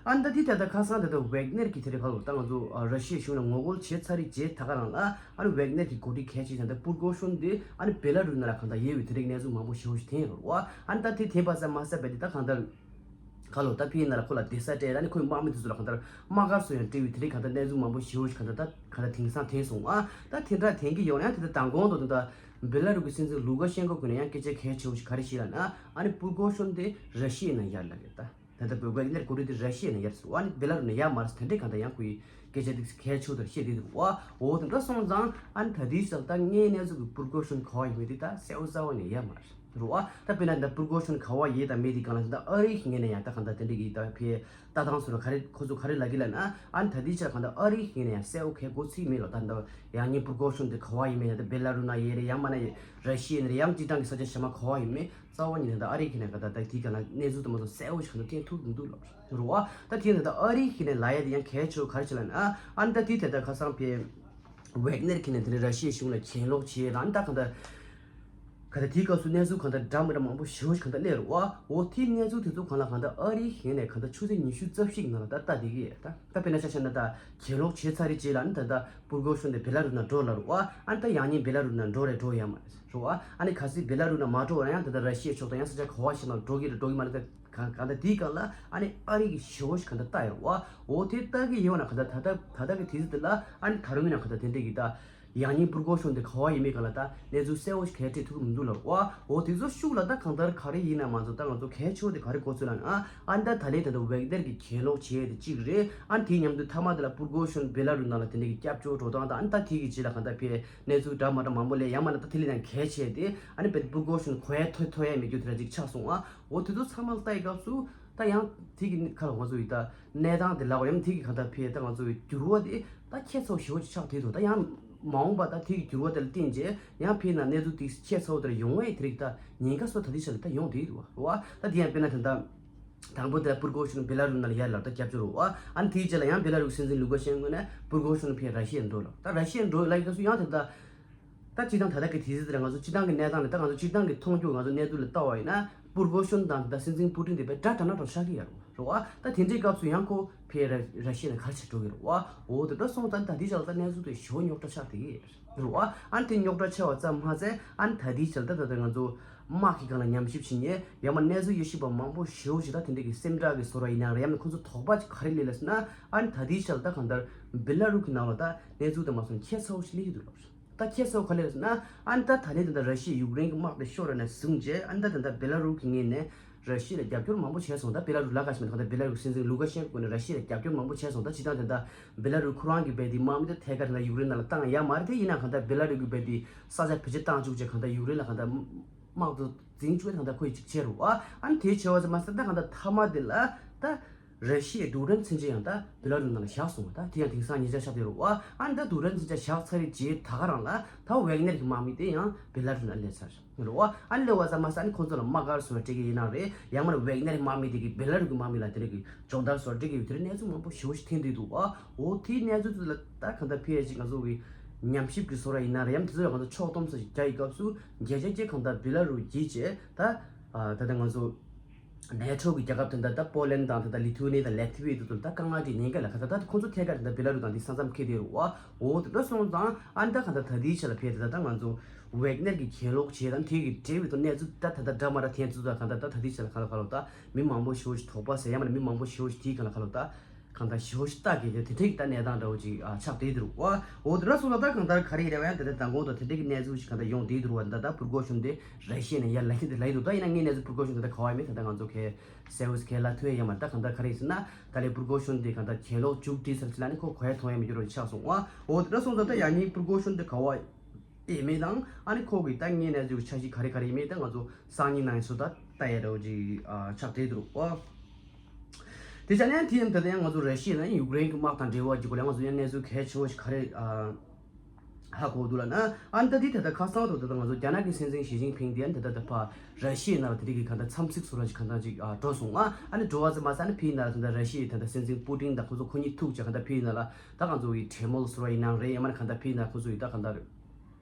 ཨ་ནི་ད་དེ་ད་ལྟ་ཁ་སང་ད་ལྟ་ཝེག་ནེར་གྱི་དེ་རེད་ཁ་ལོ་ད་ང་ཚོ་ཨ་ར་ཤི་ཡའི་གཞུང་ལ་ངོ་རྒོལ་བྱས་ཚར་རེད་རྗེས་ད་ག་རང་ལ་ཨ་ནི་ཝེག་ནེར་གྱི་འགོ་ཁྲིད་གལ་ཆེ་ད་ལྟ་པུར་གོ་ཤོན་དེ་ཨ་ནི་བེ་ལ་རུས་ནང་ལ་གང་ལྟར་ཡོད་པའི་དེ་རིགས་གནས་ཚུལ་མང་པོ་ཞེ་པོ་ཞིག་ཐོན་ཡོད་རེད་བ། ཨ་ནི་ད་དེ་ཐོན་པ་ཙམ་མ་ཟད་པ་དེ་ད་གང་ལྟར་ཁ་ལོ་ད་ཕིའི་ནང་ལ་ཁོ་ལ་སྡོད་ས་སྤྲད་ཨ་ནི་ཁོའི་དམག་མི་དེ་ཚོ་ལ་གང་ལྟར་དམག་སྒར་སོགས་ཡང་སྤྲད་པའི་དེ་རིགས་གང་ལྟར་གནས་ཚུལ་མང་པོ་ཞེ་པོ་ཞིག་གང་ལྟར་ད་གང་ལྟར་དེང་སང་ཐོན་སོང་ཨ། ད་དེ་འདྲ་ཐོན་གྱི་ཡོད་ན་ཡང་དེ་ད་མདང་དགོང་དུ་ད་ལྟ་བེ་ལ་རུས་ཀྱི་སྲིད་འཛིན་ལུ་ཀ་ཤན་ཀོ་ཁོ་ནས་ཡང་སྐད་ཆ་གལ་ཆེ་བོ་ཞིག་ག་རེ་བཤད་ལབ་ན་ཨ་ནི་པུར་གོ་ཤོན་དེ་ར་ཤི་ཡའི་ནང་ཡོད་ལབ་རེད་ད། ད་ལྟ་བོད་པའི་གནས་སྐོར་དེ་ར་ཤི་ཡ་ནས་ཡར་སོང་ཨ་ནི་བེ་ལ་རུ་ནས་ཡར་མར་སོང་དེ་འདྲས་གང་ལྟར་ཡང་ཁོའི་སྐད་ཆ་དེ་གལ་ཆེ་བོ་ལྟར་བཤད་བསྡད་འདུག་བ། འོ་དེ་འདྲ་སོང་ཙང་ཨ་ནི་ད་ལྟའི་ཆར་ད་དངོས་གནས་ཚུལ་གྱི་པུར་གོ་ཤོན་ག་བ་ཡིན་མིན་དེ་ད་གསལ་པོ་རྩ་བ་ནས་ཡོད་མ་རེད་རུ་བ། ད་དཔེར་ན་ད་པུར་གོ་ཤོན་ག་བ་ཡོད་དང་མེད་དེ་གང་ལ་ད་ཨ་རིའི་ངོས་ནས་ཡང་ད་གང་ལྟར་དེ་འདྲས་ཀྱི་ད་ཕའི་ལྟ་སྟངས་སུ་ལ་ག་རེ་ཁོ་ཚོ་ག་རེ་ལབ་ཀྱི་ལབ་ན་ཨ་ནི་ད་ལྟའི་ཆར་གང་ལྟར་ཨ་རིའི་ངོས་ནས་ཡང་གསལ་པོ་གའི་གོ་ཚིག་མེད་ལ་ད་ད་ཡང་ངའི་པུར་གོ་ཤོན་དེ་ག་བ་ཡིན་མིན་ད་བེ་ལ་རུ་ན་ཡོད་རེད་ཡང་མིན་ན་ར་ཤི་ཡ་ནས་རེད་ཡང་སྤྱིར་བཏང་གི་ས་ཆ་གཞན་མ་ག་བ་ཡིན་མིན། རྩ་བ་ཉིད་ནས་ད་ཨ་རི་ཁྱེད་ནས་ག་ད་ད་དེའི་ག་ལ་གནས་ཚུལ་དུ་མ་གཏོགས་གསལ་པོ་ཞིག་ག་ད་ཐོན་ཐུབ་མི་འདུག་ལབ་རེད་བ། ད་དེ་ནས་ད་ཨ་རི་ཁྱེད་ནས་ལབ་ཡ་དེ་ཡང་གལ་ཆེ་བོ་ག་རེ་བྱེད་ལབ་ན་ཨ་ནི་ད་དེ་དེ་ད་ཁ་སང་ཕའི་ཝེག་ནེར་ཁྱེད་ནས་དེ་ནས་ར་ཤི་ཡའི་གཞུང་ལ་གྱེན་ལོག་བྱས་རང་ད་ག་ད་ ག་ད་དེའི་སྐབས་སུ་གནས་ཚུལ་གང་ལྟར་འདྲ་མི་འདྲ་མང་པོ་ཞེ་པོ་ཞིག་གང་ལྟར་སླེབས་རེད་བ། འོ་དེའི་གནས་ཚུལ་དེ་ཚོ་གང་ལ་གང་ལྟར་ཨ་རིའི་ཞིང་ནས་གང་ལྟར་ཆུ་ཚོད་ཉི་ཤུ་རྩ་བཞི་གི་ནང་ལ་ད་ལྟ་བསྡད་ཀྱི་ཡོད། ད་ད་དཔེར་ན་ཆ་བཞག་ན་ད་གྱེན་ལོག་བྱས་ཚར་རེད་བྱས་ལ་ནི་ད་ལྟ་པུར་གོ་ཤོན་དེ་བེ་ལ་རུ་ན་འགྲོ་ལ་རུ་བ། ཨ་ནི་ད་ཡང་ཉིན་བེ་ལ་རུ་ན་འགྲོ་རེད་འགྲོ་ཡ་མ་རེད་རུ་བ། ཨ་ནི་གལ་སྲིད་བེ་ལ་རུ་ན་མ་འགྲོ་བ་ན་ཡང་ད་ལྟ་ར་ཤི་ཡའི་ཕྱོགས་དང་ཡང་ས་ཆ་ག་བ་ཞིག་ནང་འགྲོ་གི་རེད་འགྲོ་གི་མ་རེད། ད་གང་གང་ལྟར་དེའི་སྒང་ལ་ཨ་ནི་ཨ་རི་གི་ཞེ་པོ་ཞིག་གང་ལྟར་ལྟ་ཡོད་རེད་བ། འོ་དེ་ལྟ་གི་ཡོད་ན་གང་ལྟར་ད་ལྟ་ད་ལྟ་གི་དུས་ཚོད་དེ་ལ་ཨ་ནི་ད་རུང་ཡིན་ན་གང་ལྟར་དེ་འདྲས་ཀྱི་ད། ཡང་སྙིང་པུར་གོ་ཤོན་དེ་ག་བ་ཡིན་མིན་གང་ལ་ད་གནས་ཚུལ་གསལ་བོ་ཞིག་ག་སྤྲད་ཐུབ་ཀྱི་མི་འདུག་ལབ་བ། འོ་དེ་ཚོ་ཤུགས་ལ་ད་གང་ལྟར་ག་རེ་ཡིན་ན་མ་ཚོ་ད་ང་ཚོ་གལ་ཆེ་བོ་དེ་ག་རེ་གོ་ཚོད་ལ་ན་ཨ་ཨ་ད་ད་ལན་ད་ད་ཝེག་ནེར་གྱི་གྱེན་ལོག་བྱས་དེ་གཅིག་རེད། ཨ་དེའི་མཉམ་དུ་མཐའ་མ་དེ་ལ་པུར་གོ་ཤོན་བེ་ལ་རུ་ནང་ལ་དེ་འདྲ་གི་སྐྱབས་བཅོལ་འགྲོ་སྟངས་དང་ཨ་ད་དེ་གི་རྗེས་ལ་གང་ལྟར་ཕེ་གནས་ཚུལ་འདྲ་མ་འདྲ་མང་པོ་ལས་ཡང་མ་ན་ད་དེ་ལས་ཡང་གལ་ཆེ་དེ་ཨ་ནི་བེ་པུར་གོ་ཤོན་གོ་ཡ་ཐོས་ཐོས་ཡ་མེད་རྒྱུ་དེ་འདྲ་ཅིག་ཆགས་སོང་ཨ། འོ་དེ་ཚོ་ཚང་མ་ལ་ལྟ་ཡི་སྐབས་སུ་ད་ཡང་དེ་གི་ཁ་ལ་ང་ཚོ་ཡི་ད། གནས་སྟངས་དེ་ལ་ཡང་དེ་གི་གང་ལྟར་ཕེ་ད་ང་ཚོ་གི་འགྱུར་བ་དེ་ད་ཁྱད་མཚར་པོ་ཞེ་པོ་ཅིག་ཆགས་བསྡད་འདུག་ད་ཡང་མ་འོངས་པ་ད་དེ་གི་འགྱུར་བ་དེ་ལ་བརྟེན་རྗེས་ཡང་ཕེ་ན་གནས་ཚུལ་དེ་ཁྱད་མཚར་པོ་དེ་ཡོང་བའི་དེ་རིགས་ད་ཉེན་ཁ་སོགས་ད་ལྟའི་ཆ་ལ་ད་ཡོང་བསྡད་འདུག་བ། ད་དེ་ཡང་དཔེར་ན་ད་ད་དང་པོ་དེ་ལ་པུར་གོ་ཤོན་བེ་ལ་རུ་ནང་ལ་ཡར་ལ་ད་རྒྱབ་སྐྱོར་རོ་བ། ཨ་ནི་དེའི་རྗེས་ལ་ཡང་བེ་ལ་རུ་སྲིད་འཛིན་ལུ་ཀ་ཤན་ཀོ་ནས་པུར་གོ་ཤོན་ཕེ་ར་ཤི་ཡར་འགྲོ་ལ་ད་ར་ཤི་ཡར་འགྲོ་ལ་ཡི་སྐབས་སུ་ཡང་དེ་ད། ད་སྤྱིར་བཏང་ད་ལྟ་གི་དུས་ཚོད་དེར་ང་ཚོ་སྤྱིར་བཏང་གི་གནས་སྟངས་ལ་ད་ང་ཚོ་སྤྱིར་བཏང་གི་མཐོང་རྒྱུ་ང་ཚོ་གནས་ཚུལ་ལ་ལྟ་བ་ཡིན་ན་པུར་གོ་ཤོན་དང་ད་སྲིད་འཛིན་པུ་ཏིན་དེ་དཔེ་འདྲ་འདྲ་ན་འདྲ་ཤག་གི་ཡ་རོ་རོ་ཨ། ད་དེ་འདྲའི་སྐབས་སུ་ཡང་ཁོ་ཕེ་ར་ར་ཤི་ཡ་ནས་ག་རེ་བྱེད་འགྲོ་གི་རོ་ཨ། འོ་དེ་འདྲ་སོང་ཙང་ད་དེ་ཆ་ལ་ད་གནས་ཚུལ་དེ་ཞོ་རྙོག་དྲ་ཆགས་དེ་གི་རོ་ཨ། ཨ་ནི་དེ་རྙོག་དྲ་ཆེ་བ་ཙམ་མ་ཟད་ཨ་ནི་ད་དེའི་ཆ་ལ་ད་ད་ད་ང་ཚོ་དམག་གི་སྒང་ལ་ཉམས་ཞིབ་བྱེད་མཁན་ཡང་མ་གནས་ཚུལ་ཡོད་ཤེས་པ་མང་པོ་ཞེ་པོ་ཞིག་ད་དེ་འདྲའི་གི་སེམས་ཁྲལ་གི་བཟོ་འདྲ་ཡིན་ན་རེད། ཡང་ན་ཁོ་ཚོ་དོགས་པ་ཅིག་ག་རེ་སླེབས་ལ་ཟེར་ན་ཨ་ནི་ད་དེའི་ཆ་ལ་ད་གང་ལྟར་བེ་ལ་རུ་གི་ནང་ལ་ད་གནས་ཚུལ་དེ་མ་སོང་ཁྱད་མཚར་པོ་ཞིག་སླེབས་ཀྱི་འདུག་ལབ། ད་ཁྱད་མཚར་པོ་ག་ལེར་ཟེར་ན་ཨ་ནི་ད་ད་ལན་དེ་འདྲ་ར་ཤི་ཡ་ཡུཀ་རེན་གྱི་དམག་དེ་ཤོར་བ་ནས་བཟུང་རྗེས་ཨ་ནི་ད་དེ་འདྲ་བེ་ལ་རུ་གི་ངོས་ནས་ར་ཤི་ཡ་ལ་རྒྱབ་སྐྱོར་མང་པོ་བྱས་སོང་། ད་བེ་ལ་རུ་ལ་ག་ཞིག་མ་ད་ག་ད་བེ་ལ་རུ་སྲིད་འཛིན་ལུ་ཀ་ཤན་ཀོ་ནས་ར་ཤི་ཡ་ལ་རྒྱབ་སྐྱོར་མང་པོ་བྱས་སོང་། ད་ཇི་ལྟར་དེ་འདྲ་བེ་ལ་རུ་ཁོ་རང་གི་བེ་དེ་དམག་མི་དེ་ཐད་ཀར་དེ་འདྲ་ཡུཀ་རེན་ནང་ལ་བཏང་ཡ་མ་རེད། དེ་ཡིན་ན་གང་ལྟར་བེ་ལ་རུ་གི་བེ་དེ་ས་ཆ་བེད་སྤྱོད་བཏང་བཅུག་རྗེས་གང་ལྟར་ཡུཀ་རེན་ལ་གང་ལྟར་དམག་དེ་འཛིང་བཅུག་གང་ལྟར་ཁོ་ཡི་ཅིག་བྱས་རུ་ཨ། ཨ་ནི་དེ་བྱས་པ་ཙམ་མ་ཟད་ད་གང་ལྟར་མཐའ་མ་དེ་ལ་ད། ར་ཤི་ཡའི་ཌུ་རན་མཚོན་ཆ་ཡང་ད་བེ་ལ་རུ་ནང་ལ་བཞག་སོང་བ། ད་དེ་ཡང་དེང་སང་ཉེ་ཆར་ཆགས་བསྡད་རུ་བ། ཨ་ནི་ད་ཌུ་རན་མཚོན་ཆ་བཞག་ཚར་རེད་རྗེས་ད་ག་རང་ལ་ད་ཝེག་ནེར་གྱི་དམག་མི་དེ་ཡང་བེ་ལ་རུ་ནང་སླེབས་ཚར་རུ་བ། ཨ་ནི་སླེབས་པ་ཙམ་མ་ཟད་ཨ་ནི་ཁོང་ཚོ་ལ་དམག་སྒར་བཟོ་སྤྲད་ཀྱི་ཡིན་ན་རེད། ཡང་མིན་ན་ཝེག་ནེར་གྱི་དམག་མི་དེ་གིས་བེ་ལ་རུ་གྱི་དམག་མི་ལ་དེ་འདྲ་གི་སྦྱོང་བརྡར་བཟོ་སྤྲད་ཀྱི་ཡོད། དེ་འདྲའི་གནས་ཚུལ་མང་པོ་ཞེ་པོ་ཞིག་ཐོན་བསྡད་འདུག་བ། འོ་དེའི་གནས་ཚུལ་དེ་ལ་ད་གང་ལྟར་ཕི་ཨེ་ཅིག་ང་ཚོ་གི་ཉམས་ཞིབ་ཀྱི་བཟོ་འདྲ་ཡིན་ན་རེད། ཡང་དེ་ཚོ་ལ་ང་ཚོ་ཕྱོགས་བསྡོམས་ས་ཞིག་རྒྱག་ཡི་སྐབས་སུ་བརྒྱ་ཆ་བརྒྱ་གང་ལྟར་བེ་ལ་རུ་གྱིས་བྱས་ད་ད་ལྟ་ང་ཚོ། ནེ་ཊོ་གི་རྒྱལ་ཁབ་དེ་འདྲ་ད་པོ་ལན་དང་དེ་འདྲ་ལི་ཐུ་ནི་དང་ལེ་ཐི་བི་དེ་ཚོ་ལ་ད་དཀའ་ངལ་འདྲ་ཉེན་ཁ་ལ་ཁ་ད་ད་ཁོང་ཚོ་ཐད་ཀར་དེ་འདྲ་བེ་ལ་རུ་དང་དེ་ས་མཚམས་འཁེལ་བསྡད་རུ་བ། འོ་དེ་འདྲ་སོང་ཙང་ཨ་ནི་ད་ག་ད་ད་དེའི་ཆ་ལ་ཕེབས་དེ་ད་ད་ང་ཚོ་ཝེག་ནེར་གྱི་གྱེན་ལོག་བྱས་དང་དེ་གི་འབྲེལ་བའི་ཐོག་གནས་ཚུལ་ད་ད་ད་འདྲ་མ་འདྲ་ཐོན་ཚུལ་ད་ག་ད་ད་ད་དེའི་ཆ་ལ་ག་ལ་ག་ལོ་ད་མི་མང་པོ་ཞེ་པོ་ཞིག་དོགས་པ་ཟེར་ཡ་མ་ན་མི་མང་པོ་ཞེ་པོ་ཞིག་དེའི་ག་ལ་ག་ལོ་ད། གང་ལྟར་ཞེ་པོ་ཞིག་ལྟ་གི་རེད། དེ་འདྲའི་ད་གནས་སྟངས་འདྲ་བོ་ཅིག་ཨ་ཆགས་བསྡད་འདུག་བ། འོ་དེ་འདྲ་སོང་ཙང་ད་གང་ལྟར་ག་རེ་རེད་བ། ཡང་དེ་འདྲ་མདང་དགོང་དང་དེ་འདྲའི་གི་གནས་ཚུལ་ཞིག་གང་ལྟར་ཡོང་བསྡད་འདུག་བ། ད་ད་པུར་གོ་ཤོན་དེ་ར་ཤི་ཡ་ནས་ཡར་ལངས་ཀྱི་དེ་ལ་ཡི་འདུག་ད་ཡིན་ན་ངའི་གནས་ཚུལ་པུར་གོ་ཤོན་དེ་ད་ག་བ་ཡིན་མིན་ད་ལྟ་ང་ཚོ་གས་སེ་ཝིས་གས་ལ་ཐོས་ཡ་མ་ད་གང་ལྟར་ག་རེ་ཡིན་ཟེར་ན་ད་ལས་པུར་གོ་ཤོན་དེ་གང་ལྟར་གྱེན་ལོག་བཅུག་དྲིས་ཟེར་ཅི་ལ་ནི་ཁོ་གོ་ཡ་མཐོང་ཡ་མི་འགྱུར་བ་ཆགས་སོང་བ། འོ་དེ་འདྲ་སོང་ཙང་ད་ཡང་སྙིང་པུར་གོ་ཤོན་དེ་ག་བ་ཡིན་མིན་དང་ཨ་ནི་ཁོ་གི་ད་ངའི་གནས་ཚུལ་གི་འཆར་གཞི་ག་རེ་ག་རེ་ཡིན་མིན་ད་ང་ཚོ་སང་ཉིན་ནང་ཡིན་སོ་ད་ལྟ་ཡ་འདྲ་བོ་ཅིག་ཨ་ཆགས་བསྡད་འདུག་བ། དེ་ཆ་ནས་དེ་ཡང་ད་ལྟ་ཡང་ང་ཚོ་ར་ཤི་ཡ་ནས་ཡུཀ་རེན་གྱི་དམག་དང་འབྲེལ་བ་གྱི་སྐོར་ལ་ང་ཚོ་ཡང་གནས་ཚུལ་གལ་ཆེ་བོ་ཞིག་ག་རེ་ཨ་ཧ་གོ་འདུག་ལབ་ན། ཨ་ནི་ད་དེ་ད་ལྟ་ཁ་སང་དུ་ད་ལྟ་ང་ཚོ་རྒྱ་ནག་གི་སྲིད་འཛིན་ཞི་ཅིན་ཕིང་དེ་ཡང་ད་ལྟ་ད་ཕ་ར་ཤི་ཡའི་ནང་ལ་དེ་རིགས་ཀྱི་གང་ལྟར་འཚམས་གཟིགས་བཟོ་འདྲ་ཞིག་གང་ལྟར་ཅིག་ཨ་འགྲོ་སོང་ཨ། ཨ་ནི་འགྲོ་བ་ཙམ་མ་ཟད་ཨ་ནི་ཕིའི་ནང་ལ་ད་ལྟ་ར་ཤི་ཡའི་ད་ལྟ་སྲིད་འཛིན་པུ་ཏིན་དང་ཁོ་ཚོ་ཁོ་གཉིས་ཐུག་བྱས་གང་ལྟར་ཕིའི་ནང་ལ་ད་ང་ཚོ་གི་གྲོས་མོལ་བཟོ་འདྲ་ཡིན་ནའང་རེད། ཡང་མིན་ན་གང་ལྟར་ཕིའི་ནང་ཁོ་ཚོ་ཡི་ད་གང་ལྟར།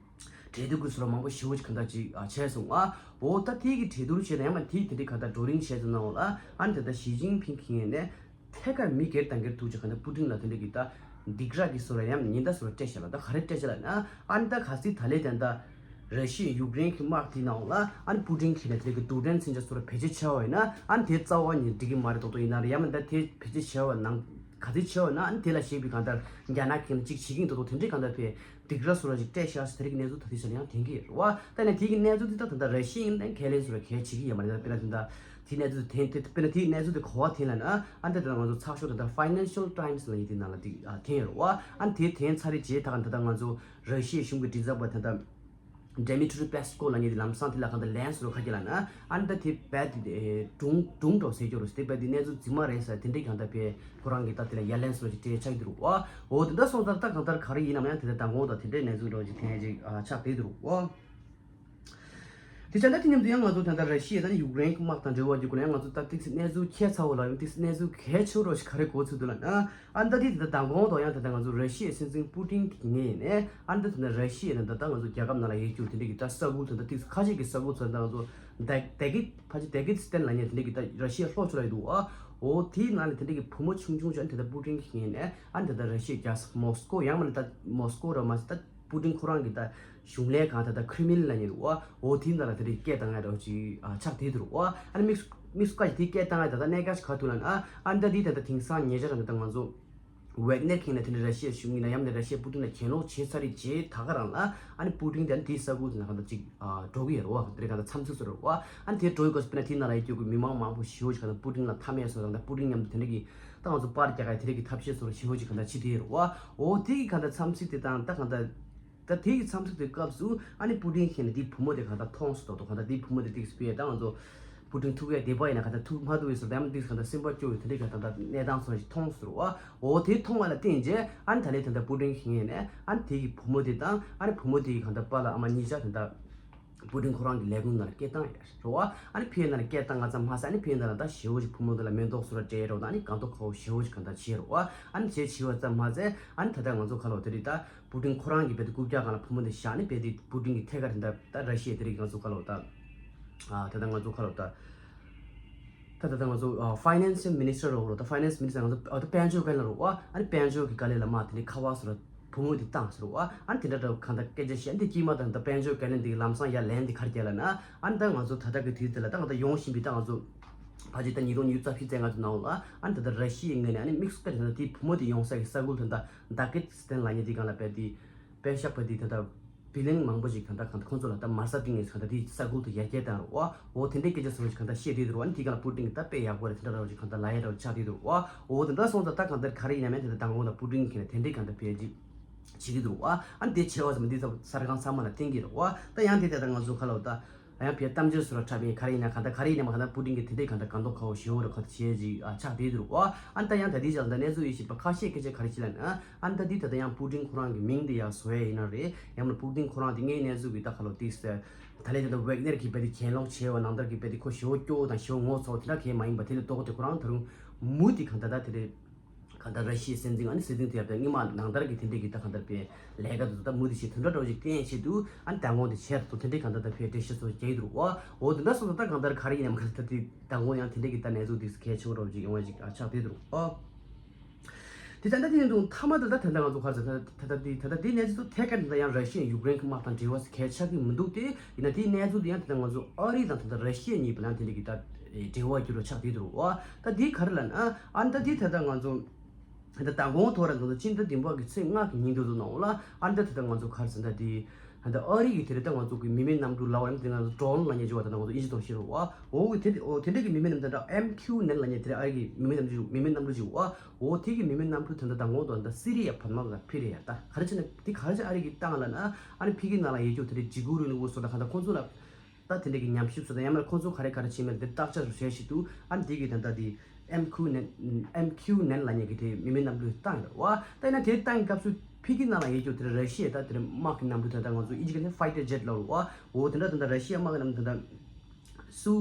གྲོས་བསྡུར་གྱི་སོ་ར་མང་པོ་ཞེ་པོ་ཅིག་གང་ལྟར་ཅིག་ཨ་བྱས་སོང་ཨ། འོ་ད་དེའི་གི་གྲོས་བསྡུར་བྱས་ན་ཡང་མ་དེའི་དེ་འདྲའི་གང་ལྟར་བགྲོ་གླེང་བྱས་ཙམ་ནའང་ལ་ཨ་ནི་ད་ལྟ་ཞི་ཅིན་ཕིང་གི་ངོས་ནས་ཐད་ཀར་མི་སྒེར་དང་སྒེར་ཐུག་ཅིག་གང་ལྟར་པུ་ཏིན་ལ་དེ་འདྲའི་གི་ད་སྡིགས་ར་གི་སོ་ར་ཡང་ཉེན་བརྡ་སོ་ར་སྤྲད་བཞག་ལ་ད་ག་རེ་སྤྲད་བཞག་ལ་ན་ཨ་ནི་ད་ག་སྲིད་ད་ལས་དེ་འདྲ་ར་ཤི་ཡ་ཡུཀ་རེན་གྱི་དམག་དེའི་ནང་ལ་ཨ་ནི་པུ་ཏིན་གྱིས་ནས་དེ་འདྲའི་གི་རྡུལ་ཕྲན་མཚོན་ཆ་སོ་ར་བེད་སྤྱོད་བྱས་པ་ཡིན་ན་ཨ་ནི་དེ་རྩ་བ་ཉིད་འགྲིག་གི་མ་རེད་མདོག་མདོག་ཡིན་ན་རེད། ཡང་མིན་ད་དེ་བེད་སྤྱོད་བྱས་པ་ནང་ག་ཚོད་བྱས་པ་ན་ཨ་ནི་དེ་ལ་ཞེད་པའི་གང་ལྟར་རྒྱ་ནག་གིས་ནས་ཅིག་བྱེད་ཀྱི་ཡིན་མདོག་མདོག་དེ་འདྲའི་གང་ལྟར་བས། སྡིགས་ར་སོ་ར་ཞིག་སྤྲད་ཤག་ཟེར་གྱི་གནས་ཚུལ་ད་ལྟའི་ཆར་ཡང་ཐོན་གྱི་ཡོད་རེད་བ། ད་ནི་དེ་གི་གནས་ཚུལ་དེ་དག་ད་ལྟ་ར་ཤི་ཡ་ཡིན་ན་ཁས་ལེན་སོ་ར་གལ་ཆེ་གི་ཡོད་མ་རེད། ད་དཔེར་ན་དེ་འདྲ་དེ་ནས་དེ་དཔེར་ན་དེའི་གནས་ཚུལ་དེ་ག་བ་ཐོན་ལབ་ན་ཨ་ནི་ད་ལྟ་ང་ཚོ་ཚགས་ཤོག་ད་ལྟ་Financial Times་ལབ་མཁན་དེ་ནང་ལ་དེ་ཨ་ཐོན་ཡོད་རེད་བ། ཨ་ནི་དེ་ཐོན་ཚར་རེད་རྗེས་ད་ག་ད་ལྟ་ང་ཚོ་ར་ཤི་ཡའི་གཞུང་གི་མགྲིན་ཚབ་པ་ད་ལྟ་Dmitry Peskov་ལབ་མཁན་དེ་ལམ་སང་དེ་ལ་ག་ད་ལན་སོ་ར་ག་རེ་ལབ་ན། ཨ་ནི་ད་དེ་རྦད་དེ་སྒྲུང་སྒྲུང་འདྲ་བོ་ཟེར་རྒྱུ་རེད། དེ་རྦད་དེ་གནས་ཚུལ་རྫུན་མ་རེད་ཟེར་དེ་འདྲའི་གང་ལྟར་བས་ཁོ་རང་གིས་ད་དེ་ལ་ཡ་ལན་སོ་ཞིག་སྤྲད་ཆགས་ཀྱི་འདུག་བ། འོ་དེ་འདྲ་སོང་ཙང་ད་གང་ལྟར་ག་རེ་ཡིན་ནམ་ཡང་དེ་འདྲ་མདང་དགོང་དང་དེ་འདྲའི་གནས་ཚུལ་འདྲ་བོ་ཅིག་ཐོན་ཡ་ཅིག་ཨ་ཆགས་བསྡད་འདུག་བ། དེ་བྱས་ན་དེ་མཉམ་དུ་ཡང་ང་ཚོ་ད་ལྟ་ར་ཤི་ཡ་དང་ཡུཀ་རེན་གྱི་དམག་དང་འབྲེལ་བ་ཡོད་དགོས་ན་ཡང་ང་ཚོ་ད་ཏིག་ཙམ་གནས་ཚུལ་ཁྱད་མཚར་པོ་ལ་ཡང་ཏིག་ཙམ་གནས་ཚུལ་གལ་ཆེ་བོ་ཞིག་ག་རེ་གོ་ཚུལ་འདུག་ལབ་ན། ཨ་ནི་ད་དེ་ད་ལྟ་མདང་དགོང་དུ་ཡང་ད་ལྟ་ང་ཚོ་ར་ཤི་ཡའི་སྲིད་འཛིན་པུ་ཏིན་གྱི་ངོས་ནས་ཨ་ནི་ད་ད་ལྟ་ར་ཤི་ཡ་ནས་ད་ལྟ་ང་ཚོ་རྒྱལ་ཁབ་ནང་ལ་ཡོད་རྒྱུ་དེ་འདྲ་གི་ད་ས་ཁུལ་དེ་འདྲ་ཏིག་ཙམ་ཁ་ཤས་ཀྱི་ས་ཁུལ་ཚོ་ད་ང་ཚོ་ད་ད་གི་ཕལ་ཆེར་ད་གི་སི་ཐན་ལབ་མཁན་དེ་འདྲ་གི་ད་ར་ཤི་ཡ་ལྷོ་ཕྱོགས་ལ་ཡོད་འདུག་ཨ། འོ་དེའི་ནང་ལ་དེ་འདྲ་གི་བུ་མོ་ཆུང་ཆུང་ཅིག་ཨ་ནི་ད་ལྟ་པུ་ཏིན་གྱི་ངོས་ནས་ཨ་ནི་ད་ལྟ་ར་ཤི་ཡའི་རྒྱལ་ས་མོ་སི་ཀོ་ཡང་མིན་ད་མོ་སི་ཀོ་ར་མ་ཟད་ད་པུ་ཏིན་ཁོ་རང་གི་ད་གཞུང་ལས་ཁང་ད་ད་ཁྲེམ་ལིན་ལབ་མཁན་འདུག་ཨ། འོ་དེའི་ནང་ལ་དེ་འདྲ་གི་སྐད་བཏང་ཡ་འདྲ་བོ་ཅིག་ཨ་ཆགས་བསྡད་འདུག་ཨ། ཨ་ནི་དམིགས་དམིགས་སུ་བཀར་ཅིག་དེའི་སྐད་བཏང་ཡ་ད་ལྟ་གནད་འགག་ཅིག་ག་རེ་འདུག་ལབ་ན། ཨ་ཨ་ནི་ད་དེའི་ད་ལྟ་དེང་སང་ཉེ་ཆར་ད་ལྟ་ང་ཚོ་ཝེག་ནེར་གྱི་ངོས་ནས་དེ་འདྲ་ར་ཤི་ཡའི་གཞུང་ཡིན་ན་ཡང་ན་ར་ཤི་ཡའི་པུ་ཏིན་ལ་གྱེན་ལོག་བྱས་ཚར་རེད་བྱས་ད་ག་རང་ལ་ཨ་ནི་པུ་ཏིན་དེ་ཨ་ནི་དེའི་ས་ཁུལ་དེ་ན་གང་ལྟར་ཅིག་ཨ་འགྲོ་གི་ཡོད་རེད་བ། དེ་རིང་གང་ལྟར་འཚམས་གཟིགས་སུ་རེད་བ། ཨ་ནི་དེ་འགྲོ་ཡི་སྐབས་སུ་དཔེར་ན་དེའི་ནང་ལ་ཡོད་རྒྱུ་གི་མི་མང་མང་པོ་ཞེ་པོ་ཅིག་གང་ལྟར་པུ་ཏིན་ལ་མཐའ་མེད་བཟོ་དང་ད་པུ་ཏིན་མཉམ་དུ་དེ་འདྲ་གི་ད་ང་ཚོ་པར་རྒྱག་ཡ་དེ་འདྲ་གི་ཐབས་ཤེས་བཟོ་ར་ཞེ་པོ་ཅིག་གང་ལྟར་བྱེད་དེ་ཡོད་རེད་བ། འོ་དེ་གི་གང་ལྟར་འཚམས་གཟིགས་དེ་དང་ད་གང་ལྟར་ད་དེ་གི་འཚམས་གཟིགས་དེ་སྐབས་སུ་ཨ་ནི་པུ་ཏིན་གྱིས་ནི་དེའི་བུ་མོ་དེ་གང་ལྟར་མཐོང་སོང་ད་དོ་གང་ལྟར་དེའི་བུ་མོ་དེ་ཏིག་སྤེ་ད་ང་ཚོ་པུ་ཏིན་ཐུག་ཡ་བསྡད་པ་ཡིན་ན་གང་ལྟར་ཐུག་མ་ཐུབ་ཡོད་ཟེར་ད་ཡང་ཏིག་གང་ལྟར་སེམས་པ་སྐྱོ་བའི་དེ་འདྲའི་གང་ལྟར་གནས་སྟངས་སོགས་ཤིག་མཐོང་སོང་བ། འོ་དེ་མཐོང་བ་ལ་བརྟེན་རྗེས་ཨ་ནི་ད་ལན་ད་ལྟ་པུ་ཏིན་གྱི་ངོས་ནས་ཨ་ནི་དེ་གི་བུ་མོ་དེ་དང་ཨ་ནི་བུ་མོ་དེ་གི་གང་ལྟར་པཱ་ལགས་ཨ་མ་གཉིས་ཆ་ད་ལྟ་པུ་ཏིན་ཁོ་རང་གི་ལས་ཁུངས་ནང་ལ་སྐད་བཏང་ཡ་རེད་བ། ཨ་ནི་ཕེ་ནང་ལ་སྐད་བཏང་ང་ཙམ་མ་ཟད་ཨ་ནི་ཕེ་ནང་ལ་ད་ཞེ་པོ་ཅིག་བུ་མོ་དེ་ལ་མེ་ཏོག་སོགས་ལ་སྤྲད་རོགས་དང་ཨ་ནི་སྒང་ཏོག་ཁ་བོ་ཞེ་པོ་ཅིག་གང་ལྟར་བྱས་རོགས་ཨ། ཨ་ནི་བྱས་བྱས་པ་ཙམ་མ་ཟད་ཨ་ནི་ད་ལྟ་ང་ཚོ་ཁ་ལོ་དེ་རིགས་ད། པུ་ཏིན་ཁོ་རང་གི་བལ་ཏེ་རྐུབ་བཀྱག་སྒང་ལ་བུ་མོ་དེ་བཞག་ནས་བལ་ཏེ་པུ་ཏིན་གྱི་ཐད་ཀར་དེ་འདྲ་ད་ར་ཤི་ཡའི་དེ་རིགས་ང་ཚོ་ག་ལ་བ་ད་ད་ལྟ་ང་ཚོ་ག་ལ་བ་ད་ད་ད་ལྟ་ང་ཚོ་ཕའི་ནན་སི་མི་ནི་སི་ཊར་རོ་རོ་ད་ཕའི་ནན་སི་མི་ནི་སི་ཊར་ང་ཚོ་ད་དཔལ་འབྱོར་ག་ལ་རོ་ཨ་ཨ་ནི་དཔལ་འབྱོར་གྱི་ག་ལེ་ལ་མ་དེ་འདྲའི་ཁ་བ་སོ་ར་བུ་མོ་དེ་བཏང་སོ་རོ་ཨ་ཨ་ནི་དེ་འདྲ་ད་གང་ད་སྐད་ཆ་བཤད་ཨ་ནི་དེ་དཀྱིལ་མ་ད་ད་དཔལ་འབྱོར་ག་ལེ་འདི་གི་ལམ་སང་ཡར་ལན་དེ་ག་རེ་རྒྱག་ལ་ན་ཨ་ནི་ད་ང་ཚོ་ད་ལྟ་གི་དུས་དེ་ལ་ད་ང་ད་ཡོང་བཞིན་པའི་ད་ང་ཚོ་ཕལ་ཆེར་ད་ཉིས་སྟོང་ཉི་ཤུ་རྩ་བཞི་ཙམ་ང་ཚོ་ནང་ལ་ཨ་ནི་ད་ད་ར་ཤི་ཡའི་ངོས་ནས་ཨ་ནི་དམིགས་སུ་བཀར་ད་དེ་བུ་མོ་དེ་ཡོང་ས་གི་ས་ཁུལ་ད་ད། ད་ཀེ་སི་ཐན་ལབ་མཁན་དེ་སྒང་ལ་བལ་ཏེ་པེ་ཤག་པ་དེ་ད་ལྟ་བི་ལིན་མང་པོ་ཞིག་ད་ལྟ་གང་ཁོང་ཚོ་ལ་ད་མར་ས་སྟེང་ནས་ད་ལྟ་དེའི་ས་ཁུལ་དུ་ཡར་རྒྱས་བཏང་རོགས་ཨོ་དེ་འདྲའི་སྐད་ཆ་ཚོ་ཞིག་གང་ལྟ་བཤད་དེ་རོགས་ཨ་ནི་དེ་སྒང་ལ་པུ་ཏིན་གྱིས་ད་དཔེ་ཡག་པོ་རེད་དེ་འདྲ་རོགས་ཞིག་གང་ལྟ་ལབ་ཡ་རོགས་ཆགས་དེ་རོགས་ཨོ་དེ་འདྲ་སོང་ཙང་ད་གང་ལྟར་ག་རེ་ཡིན་ན་མིན་དེ་ད་མདང་དགོང་ད་པུ་ཏིན་གྱིས་ནས་དེ་འདྲའི་གང་ལྟ་བེད་ཅིག་བྱེད་ཀྱི་འདུག་རོགས་ཨ་ནི་དེ་བྱས་པ་ཙམ་འདི་ཚོ་གསར་ཁང་ཚང་མ་ལ་བསྟན་གྱི་རོགས་ཨ་ད་ཡང་དེ་ད་ལྟ་ང་ཚོ་ཁ་ལོ་ད། ཡང་ཕར་གཏམ་བརྗོད་སོགས་ལ་འཁྲབ་པའི་ག་རེ་ཡིན་ན་གང་ལྟར་ག་རེ་ཡིན་ན་མ་གང་ལྟར་པུ་ཏིན་གྱི་དེ་འདྲའི་གང་ལྟར་སྒང་ཏོག་ཁ་བོ་ཞེ་པོ་རུ་གང་ལྟར་བྱས་ཅིག་ཨ་ཆགས་བསྡད་འདུག་རོགས་ཨ། ཨ་ནི་ད་ཡང་ད་ལྟའི་ཆར་ད་གནས་ཚུལ་ཡིན་ཞིག་པ་ཁ་ཤས་སྐད་ཆ་ག་རེ་བྱས་ལབ་ན་ཨ་ནི་ད་འདི་ད་ལྟ་ཡང་པུ་ཏིན་ཁོ་རང་གི་མིང་འདི་ཡང་བཟོ་ཡས་ཡིན་ན་རེད་ཡང་ན་པུ་ཏིན་ཁོ་རང་དེ་ངའི་གནས་ཚུལ་གི་ད་ཁ་ལོ་ཏིག་ཟེར་ད་ལས་ད་ལྟ་ཝེག་ནེར་གྱི་བལ་ཏེ་གྱེན་ལོག་བྱས་པ་ནང་ལྟར་གྱི་བལ་ཏེ་ཁོ་ཞེ་པོ་སྐྱོ་བོ་དང་ཞེ་པོ་ངོ་ཚ་བོ་དེ་འདྲ་གང་ཡང་མ་ཡིན་པ་དེ་ལས་ལྡོག་སྟེ་ཁོ་རང་ད་རུང་མུ་མཐུད་གང་ལྟར་ད་དེ་རེད། གང་ལྟར་ར་ཤི་ཡའི་སྲིད་འཛིན་ཨ་ནི་སྲིད་འཛིན་དེ་ཡང་དངོས་མ་ནང་ལྟར་གྱི་དེ་འདྲའི་གི་ད་གང་ལྟར་པའི་ལས་ཀ་དེ་ཚོ་ད་མུ་མཐུད་བྱས་དེ་འདྲ་འདྲ་བོ་ཞིག་བསྟན་ཆེད་དུ་ཨ་ནི་མདང་དགོང་དེ་བྱས་ཐུབ་དེ་འདྲའི་གང་ལྟར་ད་ཕའི་འགྲེལ་བཤད་ཚོ་རྒྱག་གི་འདུག་ཨོ། འོ་དེ་འདྲ་སོང་ཙང་ད་གང་ལྟར་ག་རེ་ཡིན་ནམ་ག་ད་དེ་མདང་དགོང་ཡང་དེ་འདྲའི་གི་ད་གནས་ཚུལ་དེ་གལ་ཆེན་པོ་འདྲ་བོ་ཞིག་ཡོང་བ་ཞིག་ཨ་ཆགས་བསྡད་འདུག་ཨོ། དེ་ད་ལྟ་དེ་ཡིན་དུས་མཐའ་མ་ད་ལྟ་ད་ལྟ་ང་ཚོ་ག་རེ་ཟེར་ད་ད་ལྟ་དེ་ད་ལྟ་དེའི་གནས་ཚུལ་ཐད་ཀར་ད་ལྟ་ཡང་ར་ཤི་ཡ་ཡུཀ་རེན་གྱི་དམག་དང་འབྲེལ་བ་གལ་ཆགས་ཀྱི་མི་འདུག་སྟེ་ཡིན་ན་དེའི་གནས་ཚུལ་དེ་ཡང་ད་ལྟ་ང་ཚོ་ཨ་རི་དང་ད་ལྟ་ར་ཤི་ཡ་གཉིས་བར་ལ་དེ་འདྲའི་གི་ད་འབྲེལ་བ་འགྱུར་བ་ཆགས་བསྡད་འདུག་ཨོ། ད་འདི་ག་རེ་ལབ་ན་ཨ་ནི་ད་འདི་ད་ལྟ་ང་ཚོ་ད་ལྟ་མདང་དགོང་ཐོག་ར་ད་ལྟ་སྤྱི་ཟླ་བདུན་པ་གི་ཚེས་ལྔ་གི་ཉིན་དུ་ཚོ་ནང་ལ་ཨ་ནི་ད་ད་ལྟ་ང་ཚོ་ག་རེ་ཟེར་ད་འདི་ད་ལྟ་ཨ་རི་གི་དེ་རེད་ད་ང་ཚོ་གི་མི་མེད་གནམ་གྲུ་ལབ་པ་ཡིན་དེ་ང་ཚོ་ཌོ་རོན་ལབ་མཁན་ཅིག་ཡོད་པ་ད་ལྟ་ང་ཚོ་ཨིན་ཇི་ཐོག་ཤེས་རོགས་ཨ། འོ་གི་དེ་འོ་དེ་འདྲ་གི་མི་མེད་གནམ་གྲུ་ད་ལྟ་ཨེམ་ཁྱུ་ནན་ལབ་མཁན་དེ་རེད་ཨ་རི་གི་མི་མེད་གནམ་གྲུ་མི་མེད་གནམ་གྲུ་ཅིག་ཨ། འོ་དེ་གི་མི་མེད་གནམ་གྲུ་ད་ལྟ་མདང་དགོང་དུ་ད་ལྟ་སི་རི་ཡ་བར་དམག་ལ་ཕུལ་རེད་ཡ། ད་ག་རེ་བྱས་ན་དེ་ག་རེ་བྱས་ཨ་རི་གི་བཏང་ལབ་ན་ཨ་ནི་ཕ་གི་ནང་ལ་ཡོད་རྒྱུ་དེ་འདྲ་འཇིགས་སྐུལ་རིང་ལུགས་སོགས་ད་གང་ལྟར་ཁོང་ཚོ་ལ། ད་དེ་འདྲ་གི་ཉམས་ཞིབ་བཟོ་དང་ཡང་མིན་ཁོང་ཚོ་ག་རེ་ག་རེ་བྱེད་མེད་དེ་བརྟག་དཔྱད་བཟོ་བྱེད་བཞིན་དུ་ཨ་ནི་དེ་གི་ད་ལྟ་དེ་ཨེམ་ཁྱུ་ནན་ཨེམ་ཁྱུ་ནན་ལབ་མཁན་གི་དེ་མི་མེད་གནམ་གྲུ་བཏང་ཡོད་རེད་བ། ད་ཡིན་ན་དེ་བཏང་གི་སྐབས་སུ་ཕ་གི་ནང་ལ་ཡོད་རྒྱུ་དེ་ར་ཤི་ཡའི་ད་དེ་འདྲ་དམག་གི་གནམ་གྲུ་ད་ལྟ་ང་ཚོ་ཨིན་ཇི་སྐད་ནས་ཕའི་ཊར་ཇེཊ་ལབ་རེད་བ། འོ་དེ་འདྲ་ད་ལྟ་ར་ཤི་ཡའི་དམག་གི་གནམ་གྲུ་ད་ལྟ་སུ་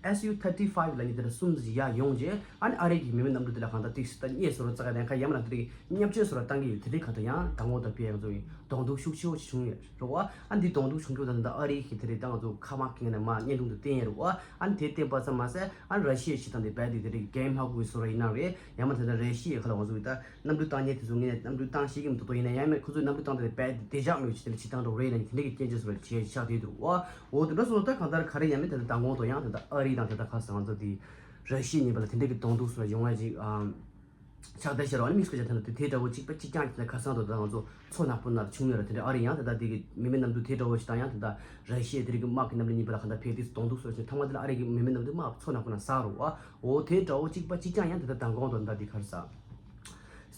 ཨེས་ཡུ་ཐར་ཊི་ཕའིབ་ལབ་མཁན་དེ་འདྲ་གསུམ་ཡར་ཡོང་རྗེས་ཨ་ནི་ཨ་རི་གི་མི་མེད་གནམ་གྲུ་དེ་ལ་གང་ལྟར་ཏིག་ཙམ་ད་བརྙས་བཟོ་རོགས་རྩ་ག་དེ་ཁ་ཡ་མ་ལ་དེ་རིགས་བརྙས་བཅོས་བཟོ་རོགས་བཏང་གི་ཡོད། དེ་རིགས་གང་ལྟར་ཡང་མདང་དགོང་ད་ཕར་ང་ཚོ་གི་གདོང་ཐུག་ཤུགས་ཆེ་བོ་ཞིག་བྱུང་ཡོད་རེད་བ། ཨ་འདི་གདོང་ཐུག་བྱུང་རྒྱུ་ད་ད་ལྟ་ཨ་རི་གི་དེ་རིགས་ད་ང་ཚོ་ཁ་དམག་གི་ངོས་ནས་མར་བརྙན་ཐུང་དུ་བསྟན་ཡོད་རེད་བ། ཨ་ནི་དེ་བསྟན་པ་ཙམ་མ་ཟད་ཨ་ནི་ར་ཤི་ཡའི་བྱེད་སྟངས་དེ་རྦད་དེ་དེ་རིགས་གན་མ་གུ་གི་བཟོ་ར་ཡིན་ན་རེད་ཡང་མིན་ད་ལྟ་ར་ཤི་ཡའི་ཁ་ལ་ང་ཚོ་གི་ད་གནམ་གྲུ་བཏང་མཁན་དེ་ཚོ་ངོས་ནས་གནམ་གྲུ་བཏང་ཤེས་ཀྱི་མི་འདུག་དོ། ཡིན་ན་ཡང་མིན་ཁོ་ཚོས་གནམ་གྲུ་བཏང་དེ་རྦད་དེ་བདེ་འཇགས་མེད་ཅིག་དེ་འདྲ་བྱེད་སྟངས་འདྲ་བོ་རེད་ན་དེ་འདྲ་གི་སྐད་ཆ་བཟོ་ར་བྱས་ཆགས་བསྡད་འདུག་བ། འོ་དེ་འདྲ་སོང་ད་གང་ལྟར་ག་རེ་ཡང་མིན་ད་ལྟ་མདང་དགོང་དུ་ཡང་ད་ལྟ་ཨ་རི་དང་ད་ལྟ་ཁ་སང་ང་ཚོ་དེ་ར་ཤི་ཡའི་ཉེས་པ་ལ་དེ་འདྲ་གི་གདོང་ཐུག་སོགས་ཡོང་བ་ཅིག་ཨམ། ཕྱག་དར་ཤར་བ་ནི་དམིགས་སུ་བཀར་ཆ་ཐ་ན་དེ་དེ་འདྲ་བོ་གཅིག་པ་གཅིག་རྐྱང་གཅིག་ན་ཁ་སང་དུ་ད་ང་ཚོ་མཚོ་ནག་པོ་ནང་ལ་བྱུང་ཡོད་ར། དེ་འདྲ་ཨ་རི་ཡང་ད་ལྟ་དེ་གི་མི་མེད་གནམ་གྲུ་དེ་འདྲ་བོ་ཞིག་དང་ཡང་ད་ལྟ་ར་ཤི་ཡའི་དེ་རིགས་ཀྱི་དམག་གི་གནམ་གྲུ་གཉིས་པ་ལ་གང་ལྟར་ཕེབས་དུས་གདོང་ཐུག་སོགས་བྱས་ཐ་མ་དེ་ལ་ཨ་རི་གི་མི་མེད་གནམ་གྲུ་དམག་མཚོ་ནག་པོ་ནང་ཟག་རུ་བ། འོ་དེ་འདྲ་བོ་གཅིག་པ་གཅིག་རྐྱང་ཡང་ད་ལྟ་མདང་དགོང་དུ་ད་འདི་གར་ཟག་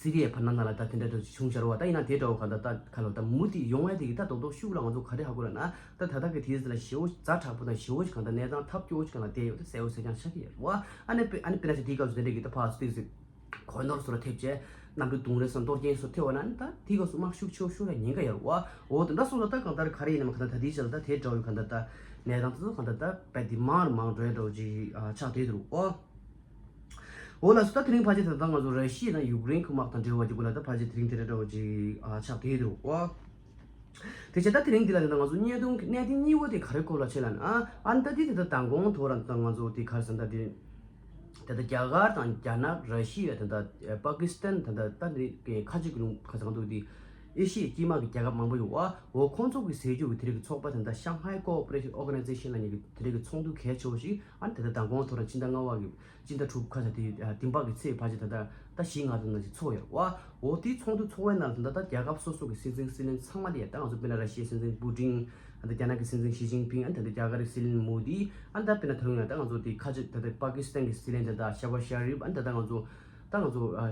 སི་རི་ཡའི་བར་ན་ནང་ལ་ད་དེ་འདྲ་འདྲ་བྱུང་ཤར་བ་ད་ཡིན་ན་དེ་འདྲ་བོ་གང་ལྟར་ད་ག་ལོ་ད་མུ་མཐུད་ཡོང་བ་དེ་གི་ད་རྡོག་རྡོག་ཤུགས་ལ་ང་ཚོ་ག་རེ་ཧ་གོ་ར་ན་ད་ད་ལྟ་གི་དུས་ཚོད་ལ་ཞེ་པོ་ཛ་དྲག་པོ་དང་ཞེ་པོ་ཞིག་གང་ལྟར་གནས་སྟངས་ཐབས་སྐྱོ་བོ་ཞིག་གང་ལ་བསྡད་ཡོད་ད་གསལ་པོ་གསལ་རྐྱང་ཆགས་ཀྱི་ཡོད་རེད་བ། ཨ་ནི་དཔེ་ཨ་ནི་དཔེར་ན་ཆ་དེའི་སྐབས་སུ་དེ་འདྲ་གི་ད་ཕར་ཚུར་ཏིག་ཙམ་གོ་ནོར་སོགས་ལ་ཐེབས་བྱས་གནམ་གྲུ་རྡུང་རེས་སམ་གཏོར་སྐྱོན་སོགས་ཐེབས་པ་ན་ནི་ད་དེའི་སྐབས་སུ་དམག་ཤུགས་ཆེ་བོ་ཤོར་ཡ་ཉེན་ཁ་ཡོད་རེད་བ། འོ་དེ་འདྲ་སོང་ཙང་ད་གང་ལྟར་ག་རེ་ཡིན་ནམ་གང་ལྟར་ད་ལྟའི་ཆར་ལ་ད་དེ་འདྲ་བོ་གང་ལྟར་ད་ གནས་སྟངས་དེ་ཚོ་གང་ལྟར་ད་རྦད་དེ་མང་རུ་མང་རུ་འགྲོ་ཡ་འདྲ་བོ་ཅིག་ཨ་ཆགས་བསྡད་འདུག་ཨོ། འོ་ལགས་སོ། ད་དེ་རིང་ཕལ་ཆེར་ད་ལྟ་ང་ཚོ་ར་ཤི་ཡ་དང་ཡུཀ་རེན་གྱི་དམག་དང་འབྲེལ་བ་ཅིག་གུ་ལ་ད་ཕལ་ཆེར་དེ་རིང་དེ་འདྲ་འདྲ་བོ་ཅིག་ཨ་ཆགས་བསྡད་འདུག་ཨོ། དེ་བྱས་ད་དེ་རིང་འདི་ལ་ད་ལྟ་ང་ཚོ་བརྙན་ཐུང་གི་གནད་དོན་གཉིས་པ་དེ་ག་རེ་སྐོར་ལ་བྱས་ལབ་ན་ཨ་ཨ་ད་དེ་དེ་ད་མདང་དགོང་ཐོག་རང་ད་ང་ཚོ་དེ་ག་རེ་ཟེར་ད་དེ། དེ་ལྟར་རྒྱ་གར་དང་རྒྱ་ནག་ར་ཤི་ཡ་དེ་འདྲ་པ་ཀི་སི་ཐན་དེ་འདྲ་ད་ནི་ཁ་ཆེ་གི་ལུང་ཁ་ཚང་དུ་དེ་ཨེ་ཤི་ཡའི་དཀྱིལ་མ་གི་རྒྱལ་ཁབ་མང་པོ་ཡོད་བ། འོ་ཁོང་ཚོ་གི་ཟེར་རྒྱུ་གི་དེ་རིགས་ཀྱི་ཚོགས་པ་དེ་འདྲ་Shanghai Cooperation Organization ལབ་མཁན་གི་དེ་རིགས་ཀྱི་ཚོགས་འདུ་གལ་ཆེ་བོ་ཞིག་ཨ་ནི་དེ་ལྟར་མདང་དགོང་ཐོག་རང་ཕྱི་ཟླ་ལྔ་པ་གི་ཕྱི་ཟླ་དྲུག་ཁ་ཚ་དེ་བདུན་པ་གི་ཚེས་ཕལ་ཆེར་ད་ལྟ་ད་བཞི་ལྔ་དེ་འདྲ་ཞིག་ཚོགས་ཡོད་རེད་བ། འོ་དེའི་ཚོགས་འདུ་ཚོགས་པའི་ནང་ལ་ད་ལྟ་རྒྱལ་ཁབ་སོ་སོ་གི་སྲིད་འཛིན་སྲིད་བློན་ཚང་མ་དེ་ཡང་ད་ང་ཚོ་དཔེར་ན་ར་ཤི་ཡའི་སྲིད་འཛིན་པུ་ཏིན། ཨ་ད་རྒྱ་ནག་གི་སྲིད་འཛིན་ཞི་ཅིན་ཕིང་། ཨ་ད་ལྟ་རྒྱ་གར་གྱི་སྲིད་བློན་མོ་དི། ཨ་ད་དཔེར་ན་ད་རུང་ཡང་ད་ང་ཚོ་དེ་ཁ་ཆེ་ད་ལྟ་པ་ཀི་སི་ཐན་གྱི་སྲིད་བློན་ད་ལྟ་ཤ་བ་ཤ་རིབ། ཨ་ད་ལྟ་ང་ཚོ་ད་ང་ཚོ་ཨ་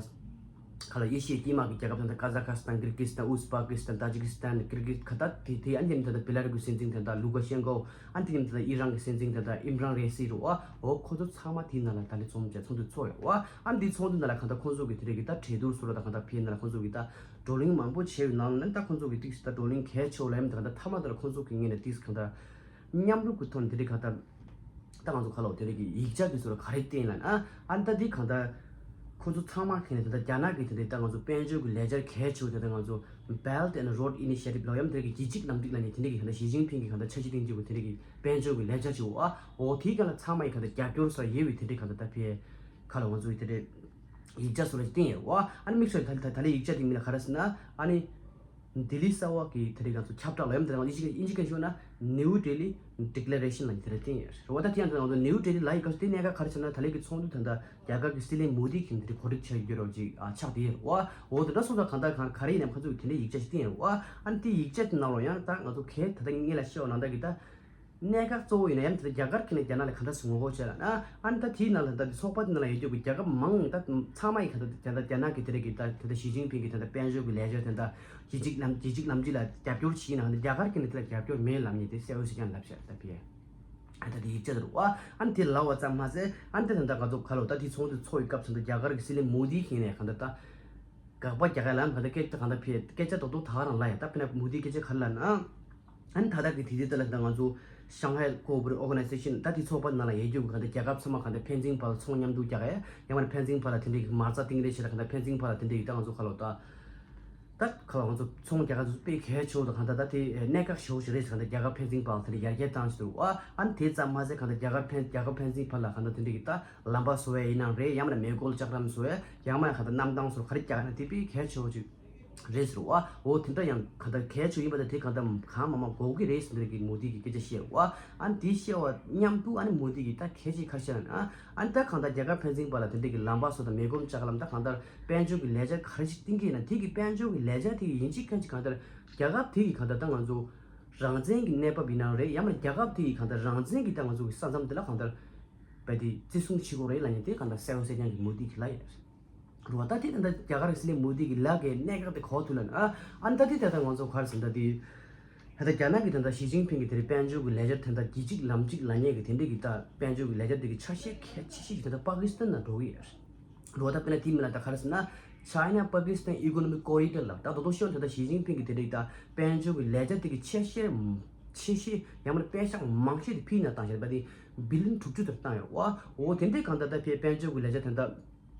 ཁ་ལ་ཨེ་ཤི་ཡའི་དཀྱིལ་མ་གི་རྒྱལ་ཁབ་ད་ལྟ་ཀ་ཛ་ཁ་སི་ཐན། ཀིར་གི་སི་ཐན། ཨུ་ཛི་པ་ཀི་སི་ཐན། ཏ་ཇི་ཀི་སི་ཐན། ཀིར་གི་ཁ་ད་དེ་དེ་ཨ་འདི་ད་ལྟ་བི་ལ་རུ་གི་སྲིད་འཛིན་ད་ལྟ་ལུ་ཀ་ཤན་ཀོ། ཨ་འདི་ད་ལྟ་ཨི་རན་གྱི་སྲིད་འཛིན་ད་ལྟ་ཨིམ་རན་རེ་སི་རུ་ཨ། འོ་ཁོ་ཚོ་ཚང་མ་དེའི་ནང་ལ་ད་ལྟ་འཛོམས་བྱས་ཚོགས་འདུ་ཚོགས་ཡོད་ཨ། ཨ་འདི་ཚོགས་འདུ་ནང་ལ་གང་ལྟར་ཁོང་ཚོ་གི་དེ་རིགས་ཀྱི་ད་གྲོས་བསྡུར་སོགས་ལ་ད་གང་ལྟར་ཕེབས་ནང་ལ་ཁོང་ཚོ་གི་ད་བགྲོ་གླེང་མང་པོ་བྱས་ཡོད་ནང་ནས་ད་ཁོང་ཚོ་གི་ཏིག་ཙམ་ད་བགྲོ་གླེང་གལ་ཆེ་བོ་ལ་ཡང་ད་གང་ལྟར་མཐའ་མ་དེ་ལ་ཁོང་ཚོ་གི་ངོས་ནས་ཏིག་ཙམ་གང་ལྟར་མཉམ་རུབ་ཀྱི་ཐོག་ནས་དེ་རིགས་གང་ལྟར་ད་ང་ཚོ་ཁ་ལོ་དེ་རིགས་ཀྱི་ཡིག་ཆ་དེ་ཚོ་ལ་ག་རེ་བསྟན་ལབ་ན་ཨ། ཨ་ད་དེ་གང་ལྟར་ཁོང་ཚོ་ཚང་མ་གི་ནས་དེ་ལྟར་རྒྱ་ནག་གི་དེ་འདྲའི་ད་ང་ཚོ་དཔལ་འབྱོར་གྱི་ལས་འཆར་གལ་ཆེ་བོ་དེ་ལྟར་ང་ཚོ་Belt and Road Initiative ལ་ཡང་དེ་རིགས་ཀྱི་རྒྱུད་གཅིག་ལམ་གཅིག་ལབ་མཁན་དེ་འདྲའི་གི་གང་ལྟར་ཞི་ཅིན་ཕིང་གི་གང་ལྟར་འཆར་གཞི་སྟེང་གཅིག་པོ་དེ་འདྲའི་གི་དཔལ་འབྱོར་གྱི་ལས་འཆར་ཅིག་ཨ། འོ་དེའི་སྒང་ལ་ཚང་མ་ཡི་གང་ལྟར་རྒྱབ་སྐྱོར་ས་ཡོད་པའི་དེ་འདྲའི་གང་ལྟར་ད་ཕེ་ཁ་ལ་ང་ཚོ་ཡི་དེ་འདྲའི་ཡིག་ཆ་སོགས་ལ་བསྟན་ཡོད་ཨ། ཨ་ནི་དམིགས་བསལ་ད་ད་ད་ལྟའི་ཡིག་ཆ་དེ་མིང་ལ་ག་རེ་ཟེར་ན་ཨ་ནི། ལྡི་ལི་གསར་བ་གི་དེ་རིང་ང་ཚོ་ཁྱབ་བསྒྲགས་ལ་ཡང་དེ་རིང་ཨིན་ཇི་ཨིན་ཇི་སྐད་ཤོད་ན་New Delhi Declaration ལ་ནི་དེ་རིང་བསྟན་ཡོད་རེད་བ། ད་དེ་ཡང་དེ་རིང་ང་ཚོ་New Delhi ལ་ཡི་ག་དེ་གནད་འགག་ག་རེ་ཟེར་ན་ད་ལན་གི་ཚོགས་འདུ་ད་ལྟ་རྒྱ་གར་གི་སྲིད་བློན་མོ་དི་གིས་དེ་རིང་གོ་སྒྲིག་བྱས་ཡོད་རེད་བ་ཅིག་ཨ་ཆགས་བསྡད་ཡོད་རེད་བ། འོ་དེ་འདྲ་སོང་ཙང་གང་ལྟར་གང་ག་རེ་ཡིན་ནའང་ཁོ་ཚོ་གི་དེ་འདྲའི་ཡིག་ཆ་ཞིག་བསྟན་ཡོད་རེད་བ། ཨ་ནི་དེ་ཡིག་ཆ་དེ་ནང་ལ་ཡང་ད་ང་ཚོ་གས་ད་ལྟ་ངེད་ལ་བཤད་པ་ནང་ལྟར་གི་ད། གནད་འགག་གཙོ་བོ་ཡིན་ན་ཡང་དེ་ལྟར་རྒྱ་གར་གྱི་ནས་རྒྱ་ནག་ལ་ག་འདྲ་སེ་ངོ་རྒོལ་བྱས་ལ་ན་ཨ་ནི་ད་དེའི་ནང་ལ་ད་དེ་ཚོགས་པ་དེ་ནང་ལ་ཡོད་རྒྱུ་གི་རྒྱལ་ཁབ་མང་ད་ཚང་མ་ཡི་ག་ད་ད་རྒྱ་ནག་གི་དེ་རིགས་ཀྱི་ད་དེ་ད་ཞི་ཅིན་ཕིང་གི་ད་ད་དཔལ་འབྱོར་གྱི་ལས་འཆར་དེ་ད་རྒྱུད་གཅིག་ལམ་རྒྱུད་གཅིག་ལམ་གཅིག་ལ་རྒྱབ་སྐྱོར་བྱས་ན་ཨ་ནི་རྒྱ་གར་གྱི་ནས་དེ་ལ་རྒྱབ་སྐྱོར་མེད་ལབ་མཁན་དེ་གསལ་བོ་ཞིག་ཀྱང་ལབ་བཞག་ད་ཕི་ཨ་ད་དེ་ཡིག་ཆ་དེ་རུ་ཨ་ཨ་ནི་དེ་ལབ་པ་ཙམ་མ་ཟད་ཨ་ནི་དེ་ད་ད་ང་ཚོ་ག་ལོ་ད་དེ་ཚོགས་འདུ་ཚོགས་ཡི་སྐབས་སུ་ད་རྒྱ་གར་གྱི་སྲིད་བློན་མོ་དི་གིས་ནས་ག་ད་ད། དགག་པ་རྒྱག་ཡ་ལ་ད་ལྟ་སྐད་ཆ་གང་ལྟར་ཕེ་སྐད་ཆ་རྡོག་རྡོག་ད་ག་རང་ལབ་ཡ་ད་དཔེར་ན་མོ་དིའི་སྐད་ཆ་ག་རེ་ལབ་ན། ཨ་ནི་ད་ལྟ་གི་དུས་ཚོད་ད་ལ་ད་ང་ཚོ་Shanghai Cooperation Organization ད་དེ་ཚོགས་པ་ནང་ལ་ཡོད་རྒྱུ་གི་གང་ལྟར་རྒྱལ་ཁབ་ཚང་མ་གང་ལྟར་ཕན་ཚུན་བར་ལ་ཚོང་མཉམ་དུ་རྒྱག་ཡ་ཡང་མིན་ན་ཕན་ཚུན་བར་ལ་དེ་འདྲའི་གི་མ་རྩ་གཏིང་རེ་བྱེད་ལ་གང་ལྟར་ཕན་ཚུན་བར་ལ་དེ་འདྲའི་གི་ད་ང་ཚོ་ག་ལོ་ད་ད་ག་ལོ་ང་ཚོ་ཚོང་རྒྱག་ག་ཚོ་དཔེ་གལ་ཆེ་བོ་དང་གང་ལྟར་ད་དེ་གནད་འགག་ཞེ་བོ་ཞིག་རེད་ཟེར་གང་ལྟར་རྒྱལ་ཁབ་ཕན་ཚུན་བར་ལ་དེ་འདྲའི་ཡར་རྒྱས་བཏང་ཞིག་འདུག་ཨ་ཨ་ནི་དེ་ཙམ་མ་ཟད་གང་ལྟར་རྒྱལ་ཁབ་ཕན་རྒྱལ་ཁབ་ཕན་ཚུན་བར་ལ་གང་ལྟར་དེ་འདྲའི་གི་ད། ལམ་པ་བཟོ་བ་ཡིན་ནའང་རེད། ཡང་མིན་ན་མེ་འཁོར་ལྕགས་ལམ་བཟོ་བས་ཡང་མིན་ན་གང་ལྟར་གནམ་ཐང་སོགས་ག་རེ་རྒྱག་ན་དེ་དཔེ་གལ་ཆེ་བོ་ཅིག་རེད་ཟེར་བ། འོ་དེ་འདྲ་ཡང་གང་ལྟར་གལ་ཆེ་བོ་ཡིན་པ་དང་དེ་གང་ལྟར་གང་མང་མང་དགོས་ཀྱི་རེད་ཟེར་འདྲ་གི་མོ་དི་གི་སྐད་ཆ་བཤད་བ། ཨ་ནི་དེ་བཤད་བ་མཉམ་དུ་ཨ་ནི་མོ་དི་གིས་ད་གལ་ཆེ་ག་རེ་བཤད་ན་ཨ་ནི་ད་གང་ལྟར་རྒྱལ་ཁབ་ཕན་ཚུན་བར་ལ་དེ་འདྲ་གི་ལམ་པ་བཟོ་དང་མེ་འཁོར་ལྕགས་ལམ་ད་གང་ལྟར་དཔལ་འབྱོར་གི་ལས་འཆར་ག་རེ་ཞིག་བཏིང་གི་ཡིན་ན་དེ་གི་དཔལ་འབྱོར་གི་ལས་འཆར་དེ་གི་ཡིན་གཅིག་མིན་གཅིག་གང་ལྟར་རྒྱལ་ཁབ་དེ་གི་གང་ལྟར་ད་ང་ཚོ་རང་བཙན་གྱི་གནས་བབ་ཡིན་ནའང་རེད། ཡང་མིན་ན་རྒྱལ་ཁབ་དེ་ཡི་གང་ལྟར་རང་བཙན་གྱི་ད་ང་ཚོ་གི་ས་མཚམས་དེ་ལ་གང་ལྟར་བས་དེ་བརྩི་སྲུང་བྱེད་དགོས་རེད་ལབ་མཁན་དེ་གང་ལྟར་གསལ་བོ་གསལ་རྐྱང་གི་མོ་དི་གིས་ལབ་ཡོད་རེད། རེད་བ། ད་དེ་ད་ལྟ་རྒྱ་གར་གྱི་སྲིད་བློན་མོ་དི་གི་ལག་གི་གནད་འགག་དེ་ག་པར་ཐུག་ལབ་ན་ཨ་ཨ་ནི་ད་དེ་ད་ལྟ་ང་ཚོ་ག་རེ་ཟེར་ད་དེ་ད་ལྟ་རྒྱ་ནག་གི་ད་ལྟ་ཞི་ཅིན་ཕིང་གི་དེ་རིང་དཔལ་འབྱོར་གྱི་ལས་འཆར་དེ་ད་རྒྱུད་གཅིག་ལམ་གཅིག་ལབ་མཁན་གི་དེ་འདྲ་གི་ད་དཔལ་འབྱོར་གྱི་ལས་འཆར་དེ་གི་ཆ་ཤས་གལ་ཆེ་ཤོས་ཀྱི་ད་ལྟ་པ་ཀི་སི་ཐན་ནང་འགྲོ་གི་ཡོད་རེད། འགྲོ་བ་ད་དཔེར་ན་དེའི་མིང་ལ་ད་ག་རེ་ཟེར་ན། China Pakistan Economic Corridor ལབ་ད་རྡོག་རྡོག་ཤོད་ད་ལྟ་ཞི་ཅིན་ཕིང་གིས་དེ་རིང་ད་དཔལ་འབྱོར་གྱི་ལས་འཆར་དེ་གི་ཆེ་ཤོས་ཆེ་ཤོས་ཡང་མིན་ན་པེ་ཤག་མང་ཤོས་དེ་ཕིའི་ནང་བཏང་བཞག་པ་དེ་བི་ལི་ཡོན་དྲུག་ཅུ་དེར་བཏང་ཡོད་བ། འོ་དེ་འདྲའི་གང་ལྟར་ད་ཕིའི་དཔལ་འབྱོར་གྱི་ལས་འཆར་དེ་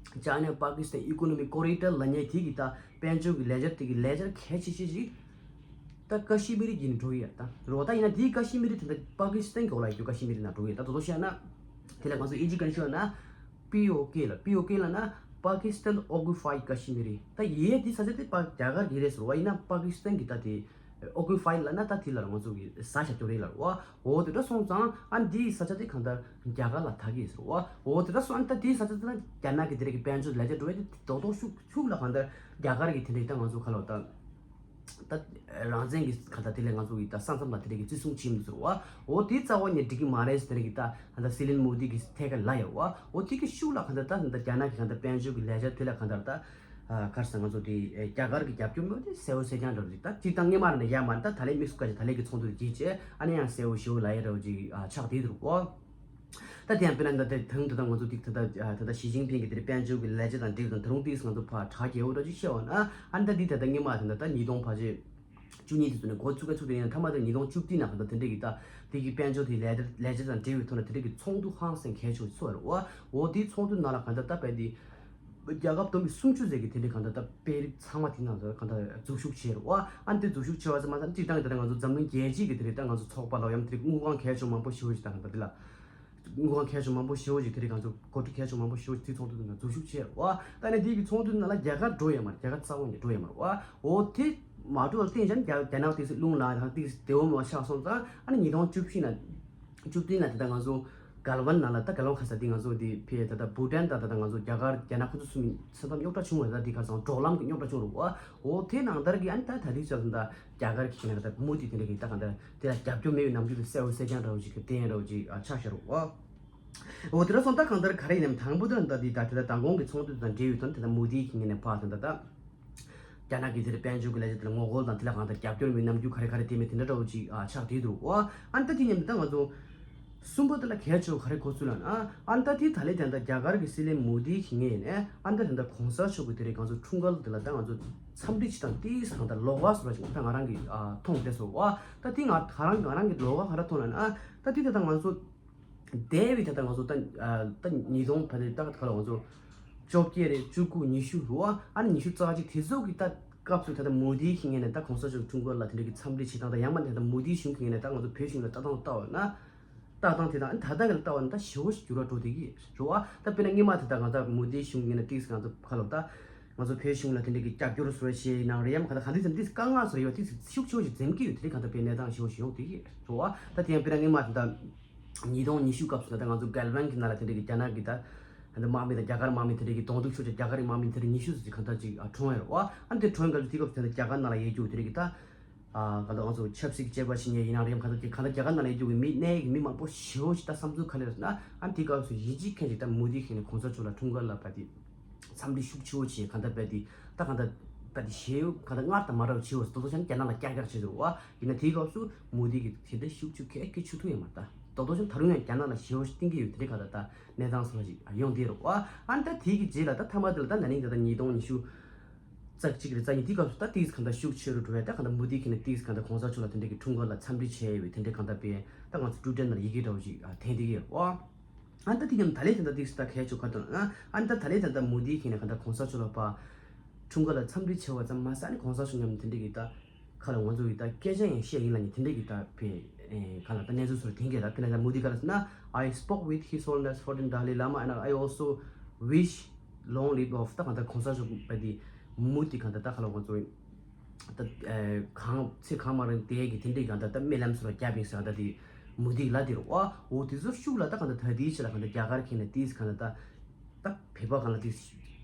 ད་China Pakistan Economic Corridor ལབ་མཁན་དེ་གི་ད་དཔལ་འབྱོར་གྱི་ལས་འཆར་དེ་གི་ལས་འཆར་གལ་ཆེ་ཤོས་ཤིག་ད་ཀ་ཤི་མིར་ཡིན་འགྲོ་ཡོད་ད་རེད་བ། ད་ཡིན་ན་དེའི་ཀ་ཤི་མིར་དེ་ད་པ་ཀི་སི་ཐན་གྱི་འོག་ལ་ཡོད་རྒྱུ་ཀ་ཤི་མིར་ནང་འགྲོ་ཡོད་ད། དོ་དོ་བཤད་ན་དེ་ལ་ང་ཚོ་ཨིན་ཇི་སྐད་ཤོད་ན། པི་ཨོ་ཀེ་ལ། པི་ཨོ་ཀེ་ལབ་ན་Pakistan Occupied Kashmir ད་ཡེ་དེ་ས་ཆ་དེ་པ་རྒྱ་གར་གྱི་རེད་ཟེར་བ། ཡིན་ན་པ་ཀི་སི་ཐན་གྱི་ད་དེ་ཨོ་ཀུ་པའི་ཌི་ལབ་ན་ད་དེ་ལ་ང་ཚོ་གི་ཟ་བཞག་རྒྱུ་རེད་ལབ་བ། འོ་དེ་འདྲ་སོང་ཙང་ཨ་འདིའི་ས་ཆ་དེ་གང་ལྟར་རྒྱ་གར་ལ་ད་གི་ཟེར་བ། འོ་དེ་འདྲ་སོང་ཨ་ད་དེའི་ས་ཆ་དེ་ན་རྒྱ་ནག་གི་དེ་རིགས་ཀྱི་དཔལ་འབྱོར་ལས་འཆར་འགྲོ་བའི་དེ་རྡོག་རྡོག་ཤུགས་ཤུགས་ལ་གང་ལྟར་རྒྱ་གར་གྱི་དེ་རིགས་ད་ང་ཚོ་ག་ལ་ད། ད་རང་བཙན་གྱི་ག་ད་དེ་ལས་ང་ཚོ་གི་ད་ས་མཚམས་ལ་དེ་རིགས་ཀྱི་བརྩི་སྲུང་བྱེད་མི་ཚུར་བ། འོ་དེ་རྩ་བ་ནས་འགྲིག་གི་མ་རེད་ཟེར་གི་ད་ད་སྲིད་བློན་མོ་དི་གི་ཐད་ཀ་ལ་ཡོད་བ། འོ་དེ་གི་ཤུགས་ལ་ག་ད་ད་ད་རྒྱ་ནག་གི་ག་ད་དཔལ་འབྱོར་གྱི་ལས་འཆར་དེ་ལ་ག་ད་ད་གར་ས་ང་ཚོ་དེ་རྒྱ་གར་གྱི་རྒྱབ་སྐྱོར་མེད་དེ་གསལ་བོ་གསལ་རྐྱང་འགྲོ་རེད། ད་སྤྱིར་བཏང་སྔོན་མ་ར་ནས་ཡ་མ་ད་ད་ལས་དམིགས་སུ་བཀར་ཅིག་ད་ལས་ཀྱི་ཚོགས་འདུ་རྒྱས་བྱས་ཨ་ནི་ཡང་གསལ་བོ་ཞེ་བོ་ལ་ཡ་ར་བ་ཅིག་ཆགས་བསྡད་འདུག་གོ། ད་དེ་ཡང་དཔེར་ན་ད་ལྟ་དང་ད་ལྟ་ང་ཚོ་ཏིག་ད་ལྟ་ད་ལྟ་ཞི་ཅིན་ཕིང་གི་དེར་དཔལ་འབྱོར་གྱི་ལས་འཆར་དང་འབྲེལ་དང་ད་རུང་ཏིག་ང་ཚོ་ཕར་དྲག་རྒྱས་འོ་འདྲ་ཅིག་བཤད་བ་ན་ཨ་ནི་ད་འདི་ད་ལྟ་སྔོན་མ་ད་ལྟ་ད་ཉིས་སྟོང་ཕལ་ཆེར་བཅུ་གཉིས་དེ་ཚོ་ནས་འགོ་ཚུགས་ཀ་ཚུགས་དེ་ཡིན་ན་མཐའ་མ་ད་ཉིས་སྟོང་བཅུ་བདུན་ནང་ད་ལྟ་དེ་འདྲ་གི་ད་ དེ་གི་དཔལ་འབྱོར་དེ་ལས་ལས་བྱེད་དང་འབྲེལ་བའི་ཐོག་ནས་དེ་འདྲ་གི་ཚོགས་འདུ་ཧང་སང་གལ་ཆེ་བ་ཚོགས་རེད་བ། འོ་དེའི་ཚོགས་འདུ་ནང་ལ་གང་ལྟར་ད་བལ་དེ་རྒྱལ་ཁབ་བསྡོམས་པས་སུམ་ཅུ་ཙམ་གྱི་དེ་འདྲའི་གང་ལྟར་ད་དཔོན་རིགས་ཚང་མ་དེ་ནང་ལ་གང་ལྟར་འཛུལ་ཞུགས་བྱས་རེད་བ། ཨ་ནི་དེ་འཛུལ་ཞུགས་བྱས་པ་ཙམ་མ་ཟད་སྤྱིར་བཏང་གི་ད་ལྟ་ང་ཚོ་འཛམ་གླིང་རྒྱལ་སྤྱིའི་གི་དེ་རིང་ད་ང་ཚོ་ཚོགས་པ་ལ་ཡང་དེ་རིང་དངུལ་ཁང་གལ་ཆེ་མང་པོ་ཞེ་པོ་ཞིག་ད་གང་ལྟར་དེ་ལ་དངུལ་ཁང་གལ་ཆེ་མང་པོ་ཞེ་པོ་ཞིག་དེ་རིང་ང་ཚོ་འགོ་ཁྲིད་གལ་ཆེ་མང་པོ་ཞེ་པོ་ཞིག་དེ་ཚོགས་འདུ་དེ་ནང་འཛུལ་ཞུགས་བྱས་རེད་བ། ད་ནི་དེ་གི་ཚོགས་འདུ་ནང་ལ་རྒྱ་གར་འགྲོ་ཡོད་མ་རེད། རྒྱ་གར་རྩ་བ་ནས་འགྲོ་ཡོད་མ་རེད་བ། འོ་དེ་མ་འགྲོ་བར་བརྟེན་ཀྱང་རྒྱ་རྒྱ་ནག་དེ་ཚོ་རླུང་ལངས་ཡང་དེ་བདེ་བོ་མ་ཆགས་སོང་ཙང་ཨ་ནི་ཉིས་སྟོང་བཅུ་བཞི་ན་བཅུ་བདུན་ལ་དེ་ལྟར་ང་ཚོ་གལ་ཝན་ནང་ལ་ད་གལ་ཝན་ཁ་ས་དེ་ང་ཚོ་དེ་ཕེ་ད་ལྟ་བྷུ་ཊན་དང་ད་ལྟ་ང་ཚོ་རྒྱ་གར་རྒྱ་ནག་ཁོ་ཚོ་གསུམ་ས་མཚམས་རྙོག་དྲ་བྱུང་བ། ད་དེ་ཁ་སང་འབྲོག་ལམ་གྱི་རྙོག་དྲ་བྱུང་རུང་བ། འོ་དེ་ནང་ལྟར་གྱི་ཨ་ནི་ད་ད་དེ་ཚོ་ད་རྒྱ་གར་གྱི་ནང་ད་མུ་དེ་དེ་འདྲ་གི་ད་གང་ལྟར་དེ་ལ་རྒྱབ་སྐྱོར་མེད་པའི་རྣམ་འགྱུར་དེ་གསལ་བོ་གསལ་རྐྱང་འདྲ་བོ་ཅིག་གི་བསྟན་འདྲ་བོ་ཅིག་ཨ་ཆགས་ཤར་བ། འོ་དེ་འདྲ་སོང་ད་གང་ལྟར་ག་རེ་ཡིན་ནམ་དང་པོ་དེ་ད་དེ་ད་མདང་དགོང་གི་ཚོགས་འདུ་དང་འབྲེལ་ཡོད་དོན་དེ་ད་མུ་དེ་གི་ངོས་ནས་ཕར་ད་ད་ད། རྒྱ་ནག་གི་དེར་དཔལ་འབྱོར་གྱི་ལས་བྱེད་དེར་ངོ་རྒོལ་དང་དེ་ལ་གང་ལྟར་རྒྱབ་སྐྱོར་མི་རྣམ་འགྱུར་ག་རེ་ག་རེ་བསྟན་མིན་དེ་འདྲ་འདྲ་བོ་ཅིག་ཨ་ཆགས་བསྡད་འདུག་བ། ཨ་ནི་ད་དེ་མཉམ་དུ་ད་ང་ཚོ་གསུམ་པ་དེ་ལ་གལ་ཆེ་བ་ག་རེ་གོ་ཚུལ་ལབ་ན། ཨ་ནི་ད་དེ་ད་ལས་དེ་འདྲ་རྒྱ་གར་གྱི་སྲིད་བློན་མོ་དི་གི་ངོས་ནས་ཨ་ནི་ད་དེ་འདྲ་གོང་ས་མཆོག་གི་དེ་རིང་ང་ཚོ་འཁྲུངས་སྐར་དེ་ལ་ད་ང་ཚོ་འཚམས་འདྲི་བྱེད་སྟངས་ཏིས་གང་ལྟར་ལོགས་ཀ་བཟོ་འདྲ་ཅིག་ད་ང་རང་གིས་ཨ་མཐོང་བསྡད་སོང་བ། ད་དེ་ང་ང་རང་ང་རང་གིས་ལོགས་ཀ་ག་རེ་མཐོང་ལབ་ན། ཨ་ད་དེ་ད་ད་ང་ཚོ་འདས་པའི་ད་ལྟ་ང་ཚོ་ད་ཨ་ད་ཉིས་སྟོང་བར་དུ་ད་ག་ལ་ང་ཚོ་བཅོ་བརྒྱད་རེད། བཅུ་དགུ། ཉི་ཤུ་རུ་ཨ་ཨ་ནི་ཉི་ཤུ་རྩ་གཅིག་དེ་ཚོ་གི་ད་སྐབས་སུ་ད་ལྟ་མོ་དི་གི་ངོས་ནས་ད་གོང་ས་མཆོག་འཁྲུངས་སྐར་ལ་དེ་འདྲ་གི་འཚམས་འདྲི་བྱེད་སྟངས་དང་ཡང་མ་ད་ལྟ་མོ་དི་གཞུང་གི་ངོས་ནས་ད་ང་ཚོ་བོད་གཞུང་ལ་ལྟ་སྟངས་ལྟ་བ་ན་ལྟ་སྟངས་དེ་དང་ཨ་ནི་ད་ལྟ་གི་ལ་ལྟ་བ་ན་ད་ཞེ་པོ་ཞིག་འགྱུར་བ་འགྲོ་བསྡད་ཀྱི་རེད་བ། ད་དཔེར་ན་སྔོན་མ་དེ་ད་ང་ཚོ་མོ་དི་གཞུང་གི་ངོས་ནས་ཏིག་ང་ཚོ་ག་ལ་ད་ང་ཚོ་བོད་གཞུང་ལ་དེ་འདྲ་གི་རྒྱབ་སྐྱོར་བཟོ་བྱས་ཡིན་ནའང་རེད། ཡང་མ་ག་ད་ག་འདི་ཙམ་ཏིག་དཀའ་ངལ་བཟོ་ཡོད། ཏིག་ཤུགས་ཆེ་བོ་ཞིག་འཛེམ་གྱི་ཡོད། དེ་འདྲ་གང་ལྟར་དཔེ་གནས་སྟངས་ཞེ་པོ་ཞིག་ཡོང་བསྡད་ཀྱི་རེད་བ། ད་དེ་ཡང་དཔེར་ན་སྔོན་མ་དེ་ད། ཉིས་སྟོང་ཉི་ཤུ་སྐབས་སུ་ད་ལྟ་ང་ཚོ་གལ་ཝན་གྱི་ནང་ལ་དེ་འདྲ་གི་རྒྱ་ནག་གི་ད་ད་དམག་མི་དང་རྒྱ་གར་དམག་མི་དེ་འདྲ་གི་གདོང་ཐུག་ཤོར་བྱས། རྒྱ་གར་གྱི་དམག་མི་དེ་འདྲ་ཉི་ཤུ་ཙམ་ཅིག་གང་ལྟར་ཅིག་ཨ་གྲོངས་ཡོད་རེད་བ། ཨ་ནི་དེ་གྲོངས་སྐབས་དེ་སྐབས་སུ་དེ་འདྲ་རྒྱ་གར་ནང་ལ་ཡོད་རྒྱུ་དེ་འདྲ་གི་ད་ཨ་ག་ད་ང་ཚོ་ཆབ་སྲིད་ཀྱི་བྱེད་པ་ཞིག་ཡིན་ནའང་རེད། གང་ལྟར་གང་ལྟར་རྒྱ་གར་ནང་ལ་ཡོད་རྒྱུ་གི་མི་གནད་ཡོད་གི་མི་མང་པོ་ཞེ་པོ་ཞིག་ད་བསམ་ཚུལ་ག་རེ་རེད་ཟེར་ན། ཨ་ནི་དེ་སྐབས་སུ་ཡིད་ཆེས་མཁན་ཞིག་ད་མོ་དི་གི་ངོས་ནས་གོང་ས་མཆོག་ལ་འཁྲུངས་སྐར་ལ་ཕར་དེ་འཚམས་འདྲི་ཤུགས་ཆེ་བོ་བྱས། གང་ལྟར་ཕར་དེ་ད་གང་ལྟར་ད་དེ་ཞེ་པོ་གང་ལྟར་སྔར་དང་མ་འདྲ་བ་བྱས་པ་ད་དོ་ཆ་ནི་རྒྱ་ནག་ལ་ཀྱག་ཀྱག་བྱས་འདུག་བ། ཡིན་ན་དེའི་སྐབས་སུ་མོ་དི་གིས་དེ་འདྲ་ཤུགས་ཆེ་ག་གེ་ཆུ་ཐུག་ཡོད་མ་རེད། ད་ད་དོ་ཆ་ད་རུང་ཡང་རྒྱ་ནག་ལ་ཞེ་པོ་ཞིག་བསྟུན་གྱི་ཡོད། དེ་འདྲའི་ག་ད་ད་གནས་སྟངས་སོགས་ཤིག་ཡོང་བསྡད་རེད་བ། ཨ་ནི་ད་དེ་གི་རྗེས་ལ་ད་མཐའ་མ་དེ་ལ་ད་ན་ནིང་ད་ད་ཉིས་སྟོང་ཉི་ཤུ་རྩ་གཅིག་རེད། རྩ་གཉིས་དེའི་སྐབས་སུ་ད་ཏིས་གང་ད་ཤུགས་ཆེ་རུ་འགྲོ་བས། ད་གང་ད་མོ་དི་གི་ནས་ཏིས་གང་ད་གོང་ས་མཆོག་ལ་དེ་འདྲའི་གི་འཁྲུངས་སྐར་ལ་འཚམས་འདྲི་བྱས་ཡོད་པའི་དེ་འདྲའི་གང་ད་པའི་ད་ང་ཚོ་ཊུ་ཊར་ནང་ལ་ཡི་གེ་འདྲ་བོ་ཞིག་ཨ་འཐེན་བསྡད་ཀྱི་ཡོད་རེད་བ། ཨ་ནི་ད་དེ་ཡང་ད་ལན་ད་ལྟ་ཏིས་ད་གལ་ཆེ་ག་ད་ཨ་ནི་ད་ད་ལན་ད་ལྟ་མོ་དི་གི་ནས་གང་ད་གོང་ས་མཆོག་ལ་ཕར་འཁྲུངས་སྐར་ལ་འཚམས་འདྲི་བྱས་པ་ཙམ་མ་ཟད་ནི་གོང་ས་མཆོག་མཉམ་དེ་འདྲའི་གི་ད་ཁ་ལ་ང་ཚོ་ཡི་ད་སྐད་ཆ་ཡང་བཤད་ཡིན་ལ་ནི་དེ་འདྲའི་གི་ད་པའི་ཨེ་ག་ལ་ད་གནས་ཚུལ་སོགས་དེང་གི་ད་དེ་ནས་ད་མོ་དི་ག་ལ་ཟེར་ན། I spoke with His Holiness Fourteen Dalai Lama and I also wish long live of ད་གང་ད་གོང་ས་མཆོག་པ་དེ་མུ་དེ་གང་ད་ད་ཁ་ལ་ང་ཚོ་ད་ཨེ་གང་ཚེ་གང་མ་རིང་དེ་གི་དེ་འདྲའི་གང་ད་ད་སྨོན་ལམ་སོགས་རྒྱབ་ཡིན་ཟེར། ད་དེ་མུ་དེ་ལ་དེ་རུ་ཨ་འོ་དེ་ཚོ་ཤུགས་ལ་ད་གང་ད་ད་དེའི་ཆེད་ལ་གང་ད་རྒྱ་གར་ཁེ་ན་དེས་གང་ད་ད། ད་བོད་པ་གང་ལ་དེ་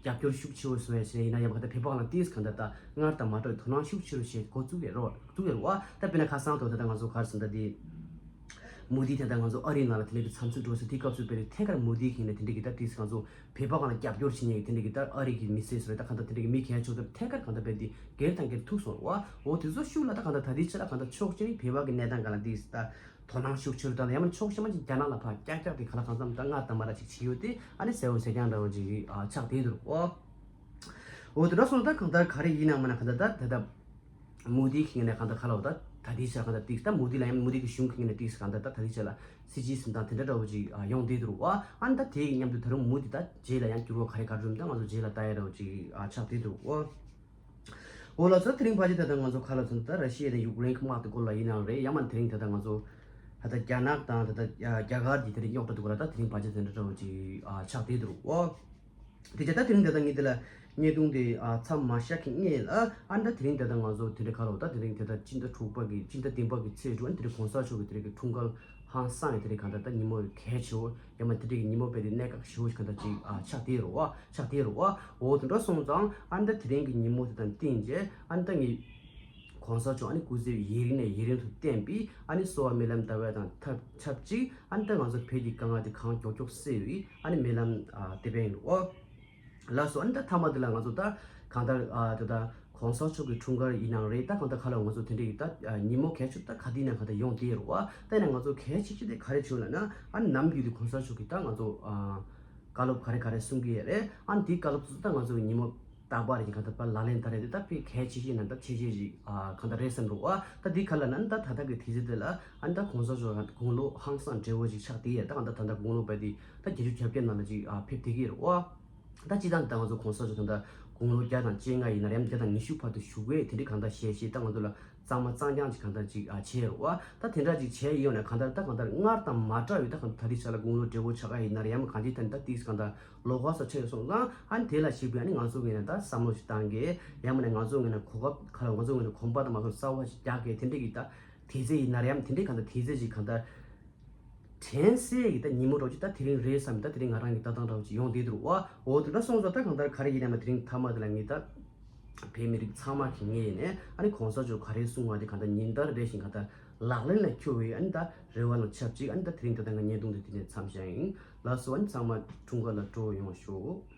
རྒྱབ་སྐྱོར་ཤུགས་ཆེ་བོ་བཟོ་ཡ་ཞིག་ཡིན་ན་ཡང་གང་ལྟར་བོད་པ་གང་ལ་དེས་གང་ལྟར་ད་སྔར་དང་མ་འདྲ་བའི་དོ་སྣང་ཤུགས་ཆེ་རུ་བྱེད་འགོ་བཙུགས་ཡོད་རོགས་བཙུགས་ཡོད་རོགས། ད་དཔེར་ན་ཁ་སང་ཐོག་ད་ལྟ་ང་ཚོ་ག་རེ་ཟེར་ན་ད་དེ་མུ་དི་ད་ལྟ་ང་ཚོ་ཨ་རིའི་ནང་ལ་དེ་འདྲ་གི་འཚམས་གཟིགས་འགྲོ་ས་དེ་སྐབས་སུ་དཔེར་ན་ཐད་ཀར་མུ་དི་གིས་ནས་དེ་འདྲ་གི་ད་དེས་ང་ཚོ་བོད་པ་གང་ལ་རྒྱབ་སྐྱོར་བྱེད་མཁན་གི་དེ་འདྲ་གི་ད་ཨ་རི་གི་མི་སེར་སོགས་ད་གང་ལྟར་དེ་འདྲ་གི་མི་གལ་ཆེ་ད་ཐད་ཀར་གང་ལྟར་དཔེར་དེ་སྒེར་དང་སྒེར་ཐུག་སོང་རོགས། འོ་དེ་ཚོ་ཤུགས་ལ་ད་གང་ལྟར་ད་དེའི་ཆེད་ལ་གང་ལྟར་ཕྱོགས་གཅིག་ནས་བོད་པ་གི་གནས་སྟངས་གང་ལ་དེས་ད། དོ་སྣང་ཤུགས་ཆེ་རུ་བཏང་སྟེ་ཡང་མིན་ཕྱོགས་གཞན་པ་ཅིག་རྒྱ་ནག་ལ་ཕར་ཀྱག་ཀྱག་དེ་ག་ལ་གང་འཚམ་ད་སྔར་དང་མ་འདྲ་ཅིག་བྱེད་ཡོད་དེ་ཨ་ནི་གསལ་བོ་གསལ་རྐྱང་འདྲ་བོ་ཅིག་ཨ་ཆགས་བསྡད་འདུག་ཨོ། འོ་དེ་འདྲ་སོང་ད་གང་ལྟར་ག་རེ་ཡིན་ནའང་མིན་ན་གང་ལྟར་ད་ད་ལྟ་མུ་དི་གི་ངོས་ནས་གང་ལྟར་ག་ལ་འོ་ད་ད་ལྟའི་ཆ་གང་ལྟར་ཏིག་ད་མུ་དི་ལ་ཡང་མུ་དི་གི་གཞུང་གི་ངོས་ནས་ཏིག་གང་ལྟར་ད་ད་ལྟའི་ཆ་ལ་སྲིད་ཇུས་ཟིན་སྟངས་དེ་འདྲ་འདྲ་བོ་ཅིག་ཨ་ཡོང་བསྡད་འདུག་ཨོ། ཨ་ནི་ད་དེ་ཡི་མཉམ་དུ་ད་རུང་མུ་དི་ད་རྗེས་ལ་ཡང་འགྱུར་བ་ག་རེ་ག་རེ་འགྲོ་མིན་ད་ང་ཚོ་རྗེས་ལ་ལྟ་ཡ་འདྲ་བོ་ཅིག་ཨ་ཆགས་བསྡད་འདུག་ཨོ། འོ་ལགས་སོ། དེ་རིང་ཕལ་ཆེར་ད་ལྟ་ང་ཚོ་ག་ལ་ཚོད་ད་ར་ཤི་ཡ་དང་ཡུཀ་རེན་གྱི་དམག་དེ་སྐོར་ལ་ཡིན་ནའང་རེད། ཡང་མིན་དེ་རིང་ད་ལྟ་ང་ཚོ་ད་ལྟ་རྒྱ་ནག་དང་ད་ལྟ་རྒྱ་གར་གྱི་དེ་རིང་རྙོག་དྲ་འདུག་ག་ར། ད་དེ་རིང་ཕལ་ཆེར་དེ་འདྲ་འདྲ་བོ་ཅིག་ཨ་ཆགས་བསྡད་འདུག་ཨོ། དེ་བྱས་ད་དེ་རིང་ད་ལྟ་ངས་དེ་ལ་བརྙན་ཐུང་དེ་ཨ་མཚམས་མ་བཞག་གི་སྔོན་ལ་ཨ་ད་དེ་རིང་ད་ལྟ་ང་ཚོ་དེ་འདྲ་ག་ལ་ད་དེ་རིང་ད་ལྟ་སྤྱི་ཟླ་དྲུག་པ་གི་སྤྱི་ཟླ་བདུན་པ་གི་ཚེས་དྲུག་ཨ་ནི་དེ་རིང་གོང་ས་མཆོག་གི་དེ་རིང་གི་འཁྲུངས་སྐར་ཧང་སང་ཡ་དེ་རིང་གང་ལྟར་ད་ཉིན་མོ་གལ་ཆེ་བོ་ཡང་མིན་དེ་འདྲ་གི་ཉིན་མོ་དཔེ་དེ་གནད་འགག་ཞེ་བོ་ཞིག་གང་ལྟར་ཅིག་ཨ་ཆགས་བསྡད་རོགས་ཨ། ཆགས་བསྡད་རོགས་ཨ། འོ་དེ་འདྲ་སོང་ཙང་ཨ་ནི་ད་དེ་རིང་གི་ཉིན་མོ་དེ་དང་བསྟུན་བྱས་ཨ་ནི་ད་ངས་གོང་ས་མཆོག་ཨ་ནི་སྐུ་ཚེ་ཡུན་རིང་ནས་ཡུན་རིང་དུ་བརྟན་པའི་ཨ་ནི་གསོལ་བ་སྨོན་ལམ་འདེབས་ཡ་དང་ཐབས་ཆབས་ཅིག་ཨ་ནི་ད་ང་ཚོ་བོད་ཀྱི་དཀའ་ངལ་དེ་གང་མགྱོགས་མགྱོགས་སེལ་བའི་ཨ་ནི་སྨོན་ལམ་ཨ་འདེབས་ཡ་ཡིན་རོགས་ཨ། ལགས་སོ། ཨ་ནི་ད་མཐའ་མ་དེ་ལ་ང་ཚོ་ད་གང་ལྟར་ཨ་ད་ད་གོང་ས་མཆོག་གི་འཁྲུངས་སྐར་ཡིན་ནའང་རེད། ད་གང་ལྟར་ག་ལ་ང་ཚོ་དེ་འདྲ་ཡི་ད་ཨ་ཉིན་མོ་གལ་ཆེ་ད་ག་དུས་ན་གང་ལྟར་ཡོང་བསྡད་རོགས་ཨ། ད་ཡིན་ན་ང་ཚོ་གལ་ཆེ་ཆེ་དེ་ག་རེ་བྱུང་ལབ་ན་ཨ་ནམ་རྒྱུན་དུ་གོང་ས་མཆོག་གིས་ད་ང་ཚོ་ཨ་བཀའ་སློབ་ག་རེ་ག་རེ་གསུང་གི་ཡོད་རེད། ཨ་ནི་དེའི་བཀའ་སློབ་ཚོ་ད་ང་ཚོ་ཉིན་མོ་ རྟག་པར་གྱི་གང་ལྟར་པ་ལག་ལེན་བསྟར་རེད་དེ་ད་དཔེ་གལ་ཆེ་ཤོས་ན་ད་ཆེ་ཤོས་ཅིག་ཨ་གང་ལྟར་རེད་བསམ་འགྲོ་བ། ད་འདི་ག་ལ་ན་ད་ད་ལྟ་གི་དུས་ཚོད་དེ་ལ་ཨ་ནི་ད་གོང་ས་མཆོག་དགུང་ལོ་ཧང་སང་བགྲེས་པོ་ཅིག་ཆགས་དེ་ཡ་ད་གང་ལྟར་ད་ལྟ་དགུང་ལོ་བས་དེ་ད་བརྒྱད་ཅུ་གྱ་བརྒྱད་ནང་ལ་ཅིག་ཨ་ཕེབས་བསྡད་ཀྱི་རེད་བ། ད་སྤྱིར་བཏང་ད་ང་ཚོ་གོང་ས་མཆོག་ད་ལྟ་དགུང་ལོ་བརྒྱ་དང་བཅོ་ལྔ་ཡིན་ན་རེད་ཡང་བརྒྱ་དང་ཉི་ཤུ་བར་དུ་བཞུགས་པས་དེ་འདྲའི་གང་ལྟར་ཞལ་བཞེས་ད་ང་ཚོ་ལ་གཙང་མ་གཙང་རྐྱང་ཅིག་གང་ལྟར་ཅིག་ཨ་བྱས་རེད་བ། ད་དེ་འདྲ་ཅིག་བྱས་ཡོང་ན་གང་ལྟར་ད་གང་ལྟར་སྔར་དང་མ་འདྲ་བའི་ད་གང་ལྟར་ད་རེས་ཆ་ལ་དགུང་ལོ་བགྲེས་པོ་ཆགས་ཀ་ཡིན་ན་རེད་ཡང་གང་ཅིག་ད་ད་ཏིག་གང་ལྟར་ལོགས་ཀ་སོགས་ཆགས་ཡོད་སོང་ཙང་ཨ་ནི་དེ་ལ་གཞིགས་པའི་ཨ་ནི་ང་ཚོ་ངོས་ནས་ད་བསམ་བློ་ཞིག་བཏང་གི་ཡང་མིན་ན་ང་ཚོ་ངོས་ནས་གོ་སྐབས་ག་ལ་ང་ཚོ་ངོས་ནས་གོམ་པ་དང་མ་སོང་གསར་བ་ཞིག་རྒྱག་གི་དེ་འདྲ་གི་ད་དུས་ཚོད་ཡིན་ན་རེད་ཡང་དེ་འདྲའི་གང་ལྟར་དུས་ཚོད་ཅིག་གང་ལྟར་དྲན་གསལ་གྱི་ད་ཉིན་མོ་འདྲ་བོ་ཅིག་ད་དེ་རིང་རེད་བསམ་ད་དེ་རིང་ང་རང་གི་ལྟ་སྟངས་འདྲ་བོ་ཅིག་ཡོང་བསྡད་འདུག་བ། འོ་དེ་འདྲ་སོང་ཙང་ད་གང་ལྟར་ག་རེ་ཡིན་ནའི་མ་དེ་རིང་མཐའ་མ་དེ་ལ་ངས་ད་བོད་མི་རིགས་ཚང་མ་གི་ངོས་ནས་ཨ་ནི་གོང་ས་མཆོག་ག་རེ་གསུང་བ་དེ་གང་ལྟར་ཉིན་ལྟར་རེ་བཞིན་གང་ལྟར་ལག་ལེན་ལ་འཁྱོལ་བའི་ཨ་ནི་ད་རེ་བ་དང་ཆབས་ཅིག་ཨ་ནི་ད་དེ་རིང་ད་ལྟ་ང་བརྙན་ཐུང་དེ་དེ་ནས་མཚམས་བཞག་ཡིན། ལགས་སོ། ཨ་ནི་ཚང་མ་འཁྲུངས་སྐར་ལ་སྤྲོ་བོ་ཡོང་བ་ཤོག།